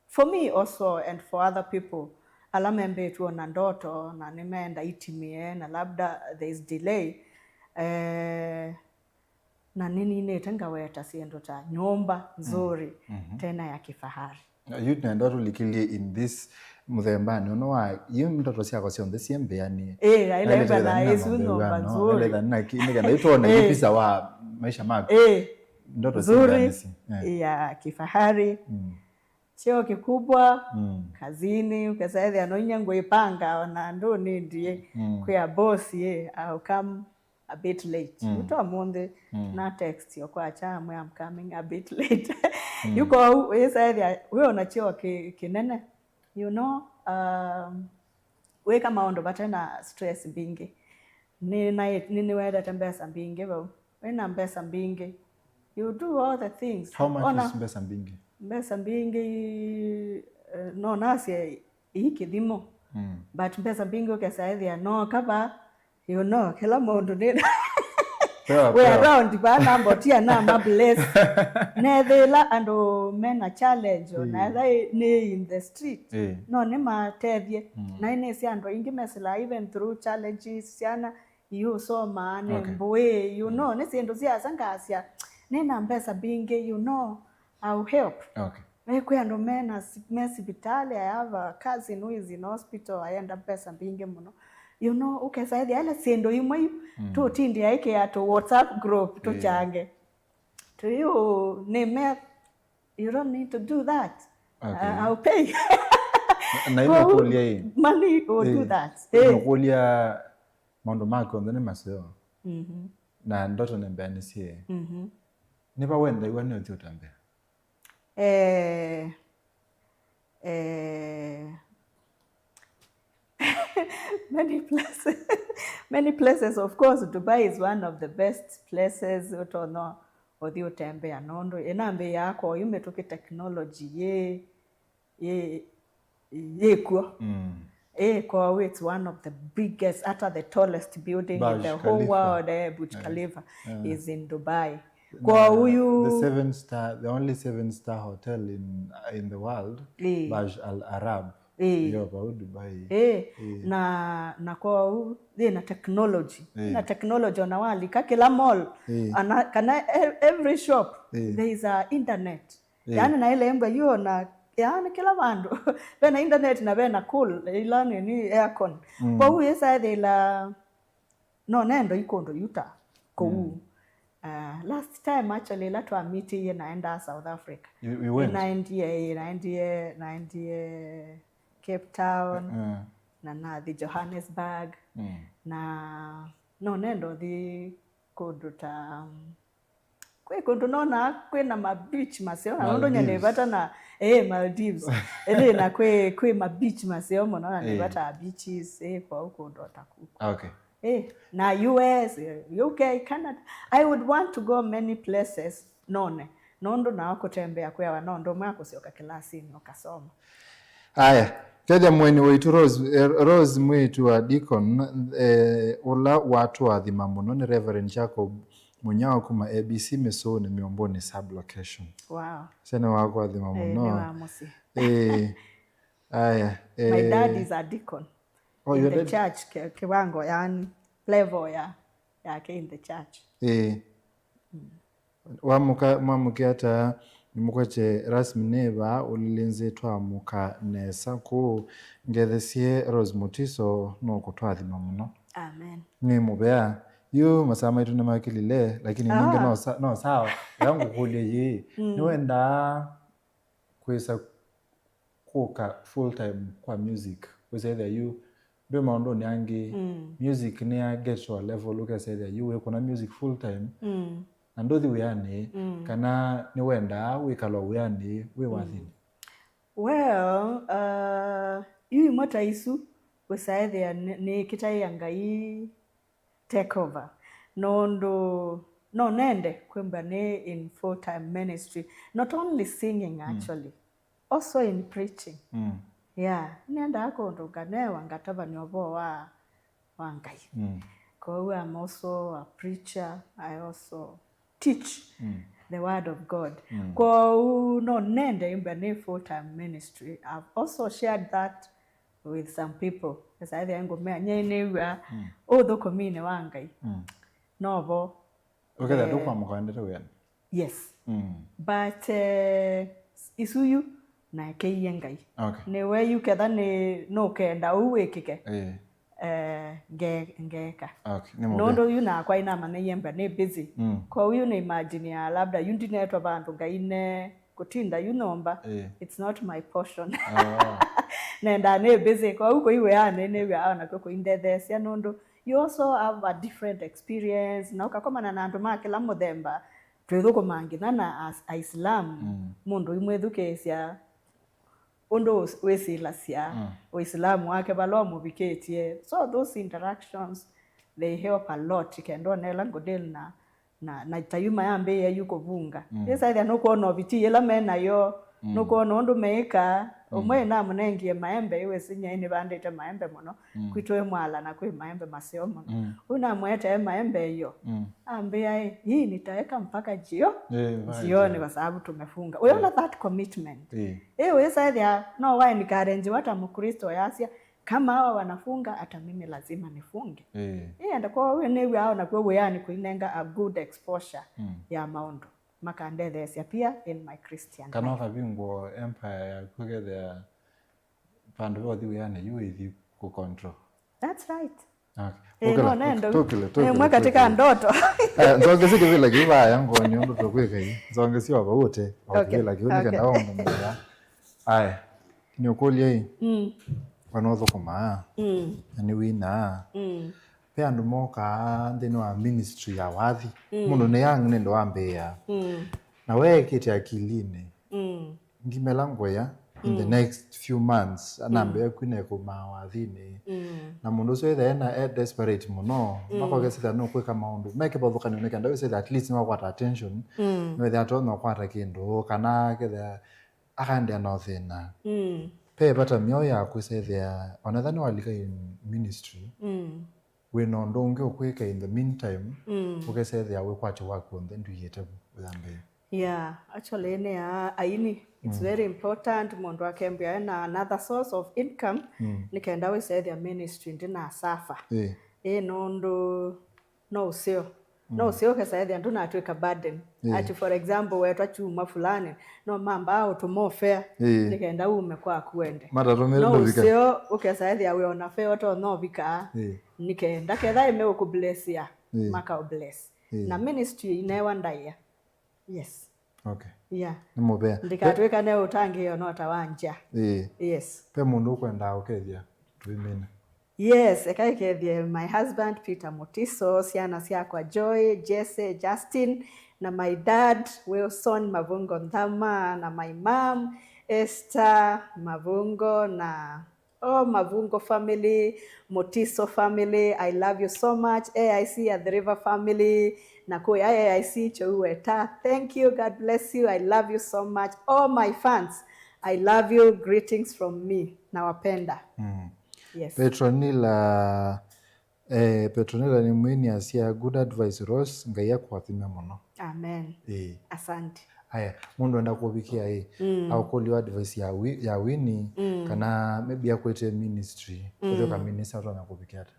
for me also and for other people, ala membĩtw'e na ndoto, na nĩmenda itimie, na labda there is delay, eh, na nĩninĩte ngaweta syĩndũ ta nyũmba nzuri, mhm, tena ya kifahari. Yu nenda tũlikĩlye in this mũthembanĩ ũno wa, yu ndoto syakwa syonthe syĩ mbeanĩe. Ĩĩ, aileva na isu nyũmba nzuri. Naileva naki, nĩkenda yu twone, ĩĩ, yu visa wa maisha maku. Ĩĩ. Ndoto nzuri, syĩ mbeanĩsye. Eh. Ya kifahari. Mm. Cheo kikubwa, mm, kazini, ũkesa ethĩa no inya ngwĩpanga ona ndũnĩndie, mm, kwĩa boss, ĩĩ, I'll come a bit late. Mm. Ũtwa mũnthĩ, mm, na text yo kwa cha amwe, "I'm coming a bit late." Mm. Yu kwoou wĩsa ethĩa wĩ ona cheo kĩ-, kĩnene. You know, um, wĩka maũndũ vate na stress mbingĩ. Nĩ na, nĩ, nĩwendete mbesa mbingĩ vau. Wĩna mbesa mbingĩ. You do all the things. How much ona is mbesa mbingĩ? Mbesa mbingĩ, eh, no nasye ii kĩthimo. Mm. But mbesa mbingĩ ũkesa ethĩa no kava, you know, kĩla mũndũ nĩ we around vaa nambotia na ma bless. Nethĩla andũ mena challenge, mm, na etha nĩ in the street. Eh. No nĩmatethye. Mm. Na nĩsĩ andũ aingĩ mesĩlaa even through challenges, syana iũsomaa nĩ, okay, mbũĩ, you, mm, know, nĩ syĩndũ sya asa ngasya, nĩna mbesa mbingĩ, you know, I'll help. Okay. Ve kwĩ andũ me na si-, me sivitalĩ, I have a cousin who is in hospital, ayenda mbesa mbingĩ mũno. You know, ũkesa ethĩa ĩla syĩndũ imwe yu, mm, tũtindĩa ĩkĩa tũ WhatsApp group, yeah, tũkyange. Tũyũ nĩme, you don't need to do that. Okay. Uh, I'll pay. Na, na ĩno kũlya ĩ? Money will do, eh, that. Eh. Ĩno kũlya maũndũ maku onthe nĩ maseo. Mhm. Na ndoto nĩ mbeanĩsye. Mhm. Nĩ va wendaiwa nĩ ũthi ũtembea? Eh, eh, many places. Many places, of course, Dubai is one of the best places ũtonya ũthi ũtembea, nũndũ ĩnambĩĩaa kwa yu mĩtũkĩ technology yĩ, yĩ, yĩkw'o. Mm. Ĩ, kwa yu it's one of the biggest, ata the tallest building in the whole world, eh, Burj Khalifa is in Dubai. Kwa yu the seven star, the only seven star hotel in, in the world, ĩ, Burj Al Arab. Ĩ. Yo vau Dubai. Ĩ. Ĩ. Na, na kwa yu yĩ na technology. Ĩ. Na technology ona walika kĩla mall, ĩ, ana, kana e-, every shop, ĩ, there is a internet. Ĩ. Yaani na ĩla ĩmbwa yu ona, yaani kĩla vandũ. Vena internet na vena cool, ĩla nini aircon. Mm. Kwa yu yĩsa ethĩla no nendo ikũndũ yuta kũu. Mm. Uh, last time actually ĩla twamitiie naendaa South Africa. You, you went? Naendie, naendie, naendie Cape Town, uh, na nathi Johannesburg, mm, na no nendo thi kũndũ ta, um, kwĩ kũndũ nonaa kwĩna ma beach maseo, na nũndũ nyie nĩ vata na, eh, Maldives. Ĩndĩ na kwĩ, kwĩ ma beach maseo mũno, na nĩ vata beaches, eh, kwa yu kũndũ o ta kũu. Okay. Eh, na U S, eh, U K, Canada. I would want to go many places, none. Nũndũ nao kũtembea kwĩawa no ũndũ ũmwe wa kũsyoka kĩlasinĩ ũkasoma. Aya, kethya mũeni waitũ Rose, eh, Rose mwĩĩtu wa Deacon, eh, ũla watũathima mũno nĩ Reverend Jacob Mũnyao kuma A B C Mĩsũnĩ Mĩũmbũnĩ sub-location. Wow. Sene wakũathima mũno. Eh, nĩ wa mũsyĩ. Eh, aya, my dad, eh, is a deacon. Oh, in your the dad? Church, ki-, kiwango, yani, level ya, yake in the church. Eh. Mm. Wamũka, mwamũkĩa ata? Nĩmũkwete rasmi nĩ vaa ũlĩlĩ nzĩ twamũka nesa kũu. Ngethesye Rose Mutiso nũkũtwathima mũno. Amen. Nĩ mũvea, Yu masaa maitũ nĩmakĩlile, lakini ningĩ Ah. no sa-, no sawa. Ĩla ngũkũlye yĩĩ, Mm. nĩwendaa kwĩsa kũka full time kwa music? Wĩsa ĩthĩa yu ndwĩ maũndũnĩ angĩ, Mm. music nĩya get to a level ũkesa ĩthĩa yu wĩkũna music full time, Mm. na ndũthi wĩanĩ, Mm. kana nĩwendaa wĩkala wĩanĩ wĩ Mm. wathinĩ? Well, uh, yu imwe ta isu wĩsa ĩthĩa nĩ-, nĩkĩtaĩa Ngai take over. Nũndũ no nende kwĩmba nĩ in full time ministry, not only singing Mm. actually, also in preaching. Mm. Yeah, nĩendaa kũndũ nganewa ngatavany'a ũvoo wa, wa Ngai. Mm. Kwoou I'm also a preacher, I also teach Mm. the word of God. Mm. Kwoou no nende ĩmba nĩ full time ministry. I've also shared that with some people. Esa ethĩa ngũmea, nyie nĩw'a Mm. ũthũkũminĩ wa Ngai. Mm. Novo. Ũkethĩa Eh, ndũkwamũka wendete wĩanĩ? Yes. Mm. But eh, isu yu naekeie Ngai. Okay. Nĩwe yu ketha nĩ nũkenda ũu wĩkĩke. Eh. Eh, nge-, ngeka. Okay. Nĩ mũvea. Nũndũ yu nakwa inamanyĩie mba nĩ busy. Mm. Kwoou yu nĩ imagine ya labda yu ndinetwa vandũ Ngai ne kũtinda yu nyũmba. Eh. It's not my portion. Oh. Nenda nĩ busy. Kwoou kũi wĩanĩ nĩw'a ona kwĩ kũindetheesya nũndũ you also have a different experience na ũkakomana na andũ ma kĩla mũthemba. Twĩthũkũmaa nginya na as-, Aisilamu. Mm. Mũndũ imwĩthukĩĩsya ũndũ ũs-, wĩsilasya Mm. Ũisilamu wake vala ũmũvikĩtye. So those interactions, they help a lot kenda ona ĩla ngũdeal na, na, na ta yu mayambĩĩa yu kũvunga. Mm. Ĩsa ĩthĩa nũkwona ũviti ĩla me nayo, Mm. nũkwona ũndũ meĩka, Mm. ũmwe namũnengie maembe, ĩwĩsĩ nyie nĩvandĩte maembe mũno, Mm. kwitũ ĩ Mwala na kwĩ maembe maseo mũno. Mm. Ũu namũetee maembe ĩyo. Mm. Ambĩa, "Ĩ, hii nitaweka mpaka jio-, Eh, jioni kwa sababu tumefunga." Unaona that commitment. Eh. Ĩ, wĩsa ĩthĩa no wa encourage wa ta Mkristo yasya, "Kama hawa wanafunga, hata mimi lazima nifunge." Eh. Ĩ, enda kwa wewe nĩw'a ona kwĩ wĩanĩ kũinenga a good exposure Mm. ya maũndũ makandetheesya pia in my Christian Kana life. Ũkavingwo empire yaku ũkethĩa vandũ va ũthi wĩanĩ yu wĩthi kũ control. That's right. Okay. Eh, ũkĩla, no, nendo. Tũkĩle, tũkĩle, ĩmwe katika tũkĩle. Ndoto. Eh, nzonge sikĩvĩla kĩu vaya ngoni ũndũ tũkwĩka ĩ. Nzonge sio vau ũte. Okay, kĩvĩla kĩu okay. Nĩkenda ũndũ mũya. Aya. Nĩũkũlya ĩ. Mm. Wana ũthũkũmaa. Mm. Na nĩ wina. Mm. Ve andũ mokaa nthĩnĩ wa ministry ya wathi. Mm. Mũndũ nĩ young nĩ ndwambĩĩa. Mm. Na weekĩte akilinĩ. Mm. Ngimela ngũya in the Mm. next few months, anambĩa Mm. kwina ĩkũmaa wathinĩ. Mm. Na mũndũ ũcio ethĩa ena e desperate mũno, Mm. makokesĩthĩa nũkwĩka maũndũ me kĩvathũkanyo nĩ kenda wĩsĩthĩa at least nĩwakwata attention, Mm. nĩwethĩa atonya ũkwata kĩndũ, kana kethĩa akaendeea na ũthĩna. Mm. Ve vata mĩao ya kwĩsethĩa, onetha nĩwalika in ministry, Mm. wĩna ũndũ ũngĩ ũkwĩka in the meantime, Mm. ũkesethĩa wĩkwatyo waku onthe ndwĩĩte vu ũyambĩĩa. Yeah, actually, nĩ a-, aini, it's Mm. very important mũndũ akembĩa ena another source of income, Mm. nĩ kenda wĩsethĩa ministry ndĩna suffer. Eh. Ĩ nũndũ no ũseo. No Mm. ũseo ũkesa ethĩa ndũnatwĩka burden. Eh. Ati, for example, wetwa kyuma fulani, no mambaa ũtũma ũfea, Eh. nĩ kenda ume kwaku wende. Matatũmĩre No ndũvika. Ũseo ũkesa ethĩa wĩona fea ũtonya ũvikaa, Eh. nĩ kenda ketha ĩme ũkũblessia, Eh. maka ũbless. Eh. Na ministry inewa ndaĩa. Yes. Okay. Yeah. Nĩ mũvea. Ndikatwĩkane ũtangĩĩo no ta wa nja. Ĩĩ. Yes. Ve mũndũ ũkwendaa ũkethya tũimĩne? Yes, eka ĩkethye my husband Peter Mutiso, syana syakwa Joy, Jesse, Justin, na my dad Wilson Mavungo Nthama, na my mom Esther Mavungo, na Oh, Mavungo family, Mutiso family, I love you so much. A I C Athi River family, na kũya A I C Kyoua Weta. Thank you, God bless you. I love you so much. All my fans, I love you. Greetings from me. Nawapenda. Mm. Yes. Petronila, eh, Petronila nĩ mwini asya, "Good advice, Rose. Ngai akũathime mũno." Amen. Ĩĩ. Asante. Aya, mũndũ enda kũvikĩa ĩ, Mm. aũkũlyo advice ya wi-, ya wini, Mm. kana maybe akwĩtĩe ministry, Mm. ũthoka ministry ũtonya kũvikĩa ata?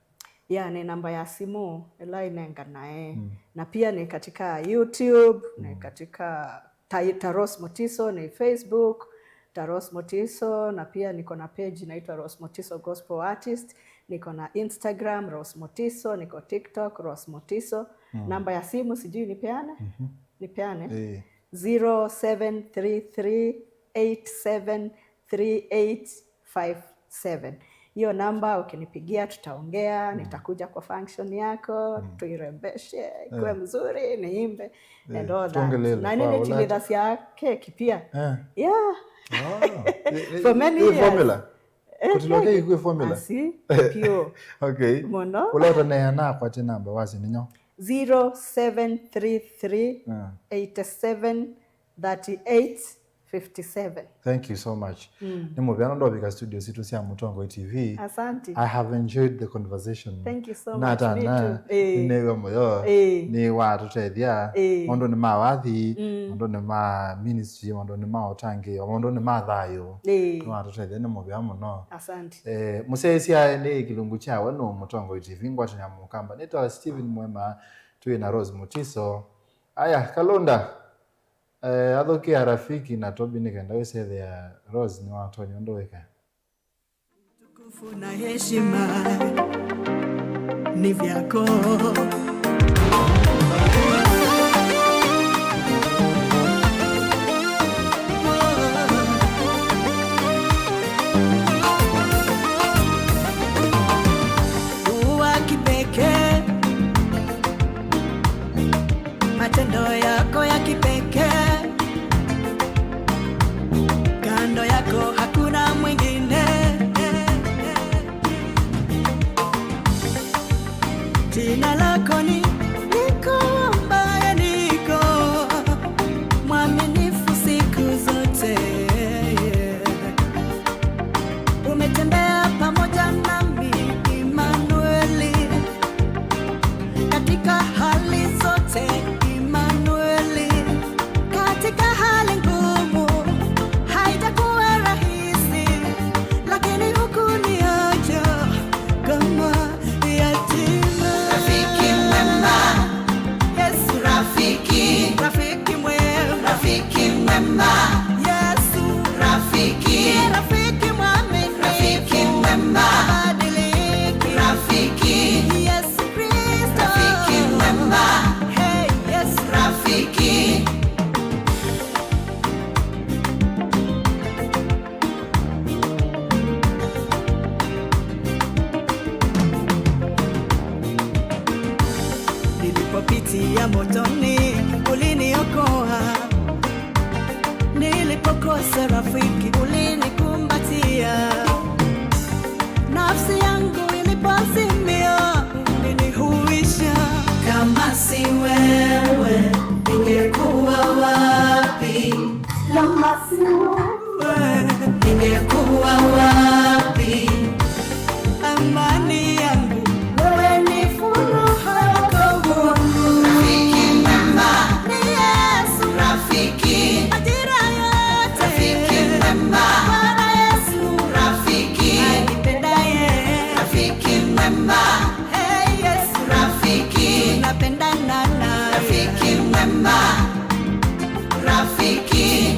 Ya, nĩ namba ya simu ĩla ĩnenganae. Mm. Na pia nĩ katika YouTube, nĩ Mm. katika ta, ta Rose Mutiso, nĩ Facebook, Ta Rose Mutiso, na pia niko na page inaitwa Rose Mutiso Gospel Artist. Niko na Instagram, Rose Mutiso, niko TikTok, Rose Mutiso. Mm. Namba ya simu sijui nipeane? Mhm. Nipeane? Eh. zero seven three three eight seven three eight five seven. Hiyo namba ukinipigia, tutaongea, mm, nitakuja kwa function yako, mm, tuirembeshe, ikuwe, eh, mzuri, niimbe, eh, and all that. Tuongelele na kwa nini ulati. Tilithasia keki pia. Eh. Yeah. Oh. For many years. Formula. Eh, kũtilwa keki kwĩ formula. Asi, pio. Okay. Mũno. Ũla ũtaneana akwatye namba wasi nĩnyo. zero seven three three eight seven thirty eight fifty seven. Thank you so much. Mm. Nĩ mũvea nũndũ wavika studio sitũ sya Mũtongoi T V. Asante. I have enjoyed the conversation. Thank you so much. Me too. Eh. Nĩnew'a mũyo. Eh. Nĩwatũtethya. Eh. Maũndũnĩ ma wathi, mm, maũndũnĩ ma ministry, maũndũnĩ ma ũtangĩĩo, maũndũnĩ ma thayũ. Eh. Nĩwatũtethya, nĩ mũvea mũno. Asante. Eh, mũsyaĩĩsya nĩ kĩlungu kya we nũ Mũtongoi T V, ngwatanĩa mũkamba. Nĩtawa Stephen Mwema, twĩ na Rose Mutiso. Aya, Kalũnda. Eh, athũkĩa Rafiki na Tobi nĩ kenda wĩsethĩa Rose nĩwatonya ũndũ wĩka. Utukufu na heshima ni vyako. U wa kipekee, matendo yako ya kipekee, kando yako hakuna mwingine. Jina lako ni niko ambaye niko mwaminifu siku zote. Umetembea pamoja nami, Imanueli, katika hali zote, Imanueli, katika hali ngumu, haijakuwa rahisi, lakini hukuniacha kama yatima. Rafiki mwema. Yesu rafiki. Rafiki mwema. Rafiki mwema. Yesu rafiki. Rafiki mwaminifu. Rafiki mwema. Habadiliki. Rafiki. Yesu Kristo. Rafiki mwema. Hey, Yesu. Rafiki. Nilipopitia motoni, uliniokoa. Nilipokosa rafiki, ulinikumbatia. Nafsi yangu ilipozimia, ulinihuisha. Kama si wewe, ningekuwa wapi? Kama si wewe, ningekuwa wapi? Amani yangu, wewe ni furaha ya wokovu wangu. Rafiki mwema ni Yesu. Rafiki. Majira yote. Rafiki mwema. Bwana Yesu. Rafiki. Anipendaye. Rafiki mwema. Hey, Yesu. Rafiki. Tunapendana na rafiki mwema. Rafiki.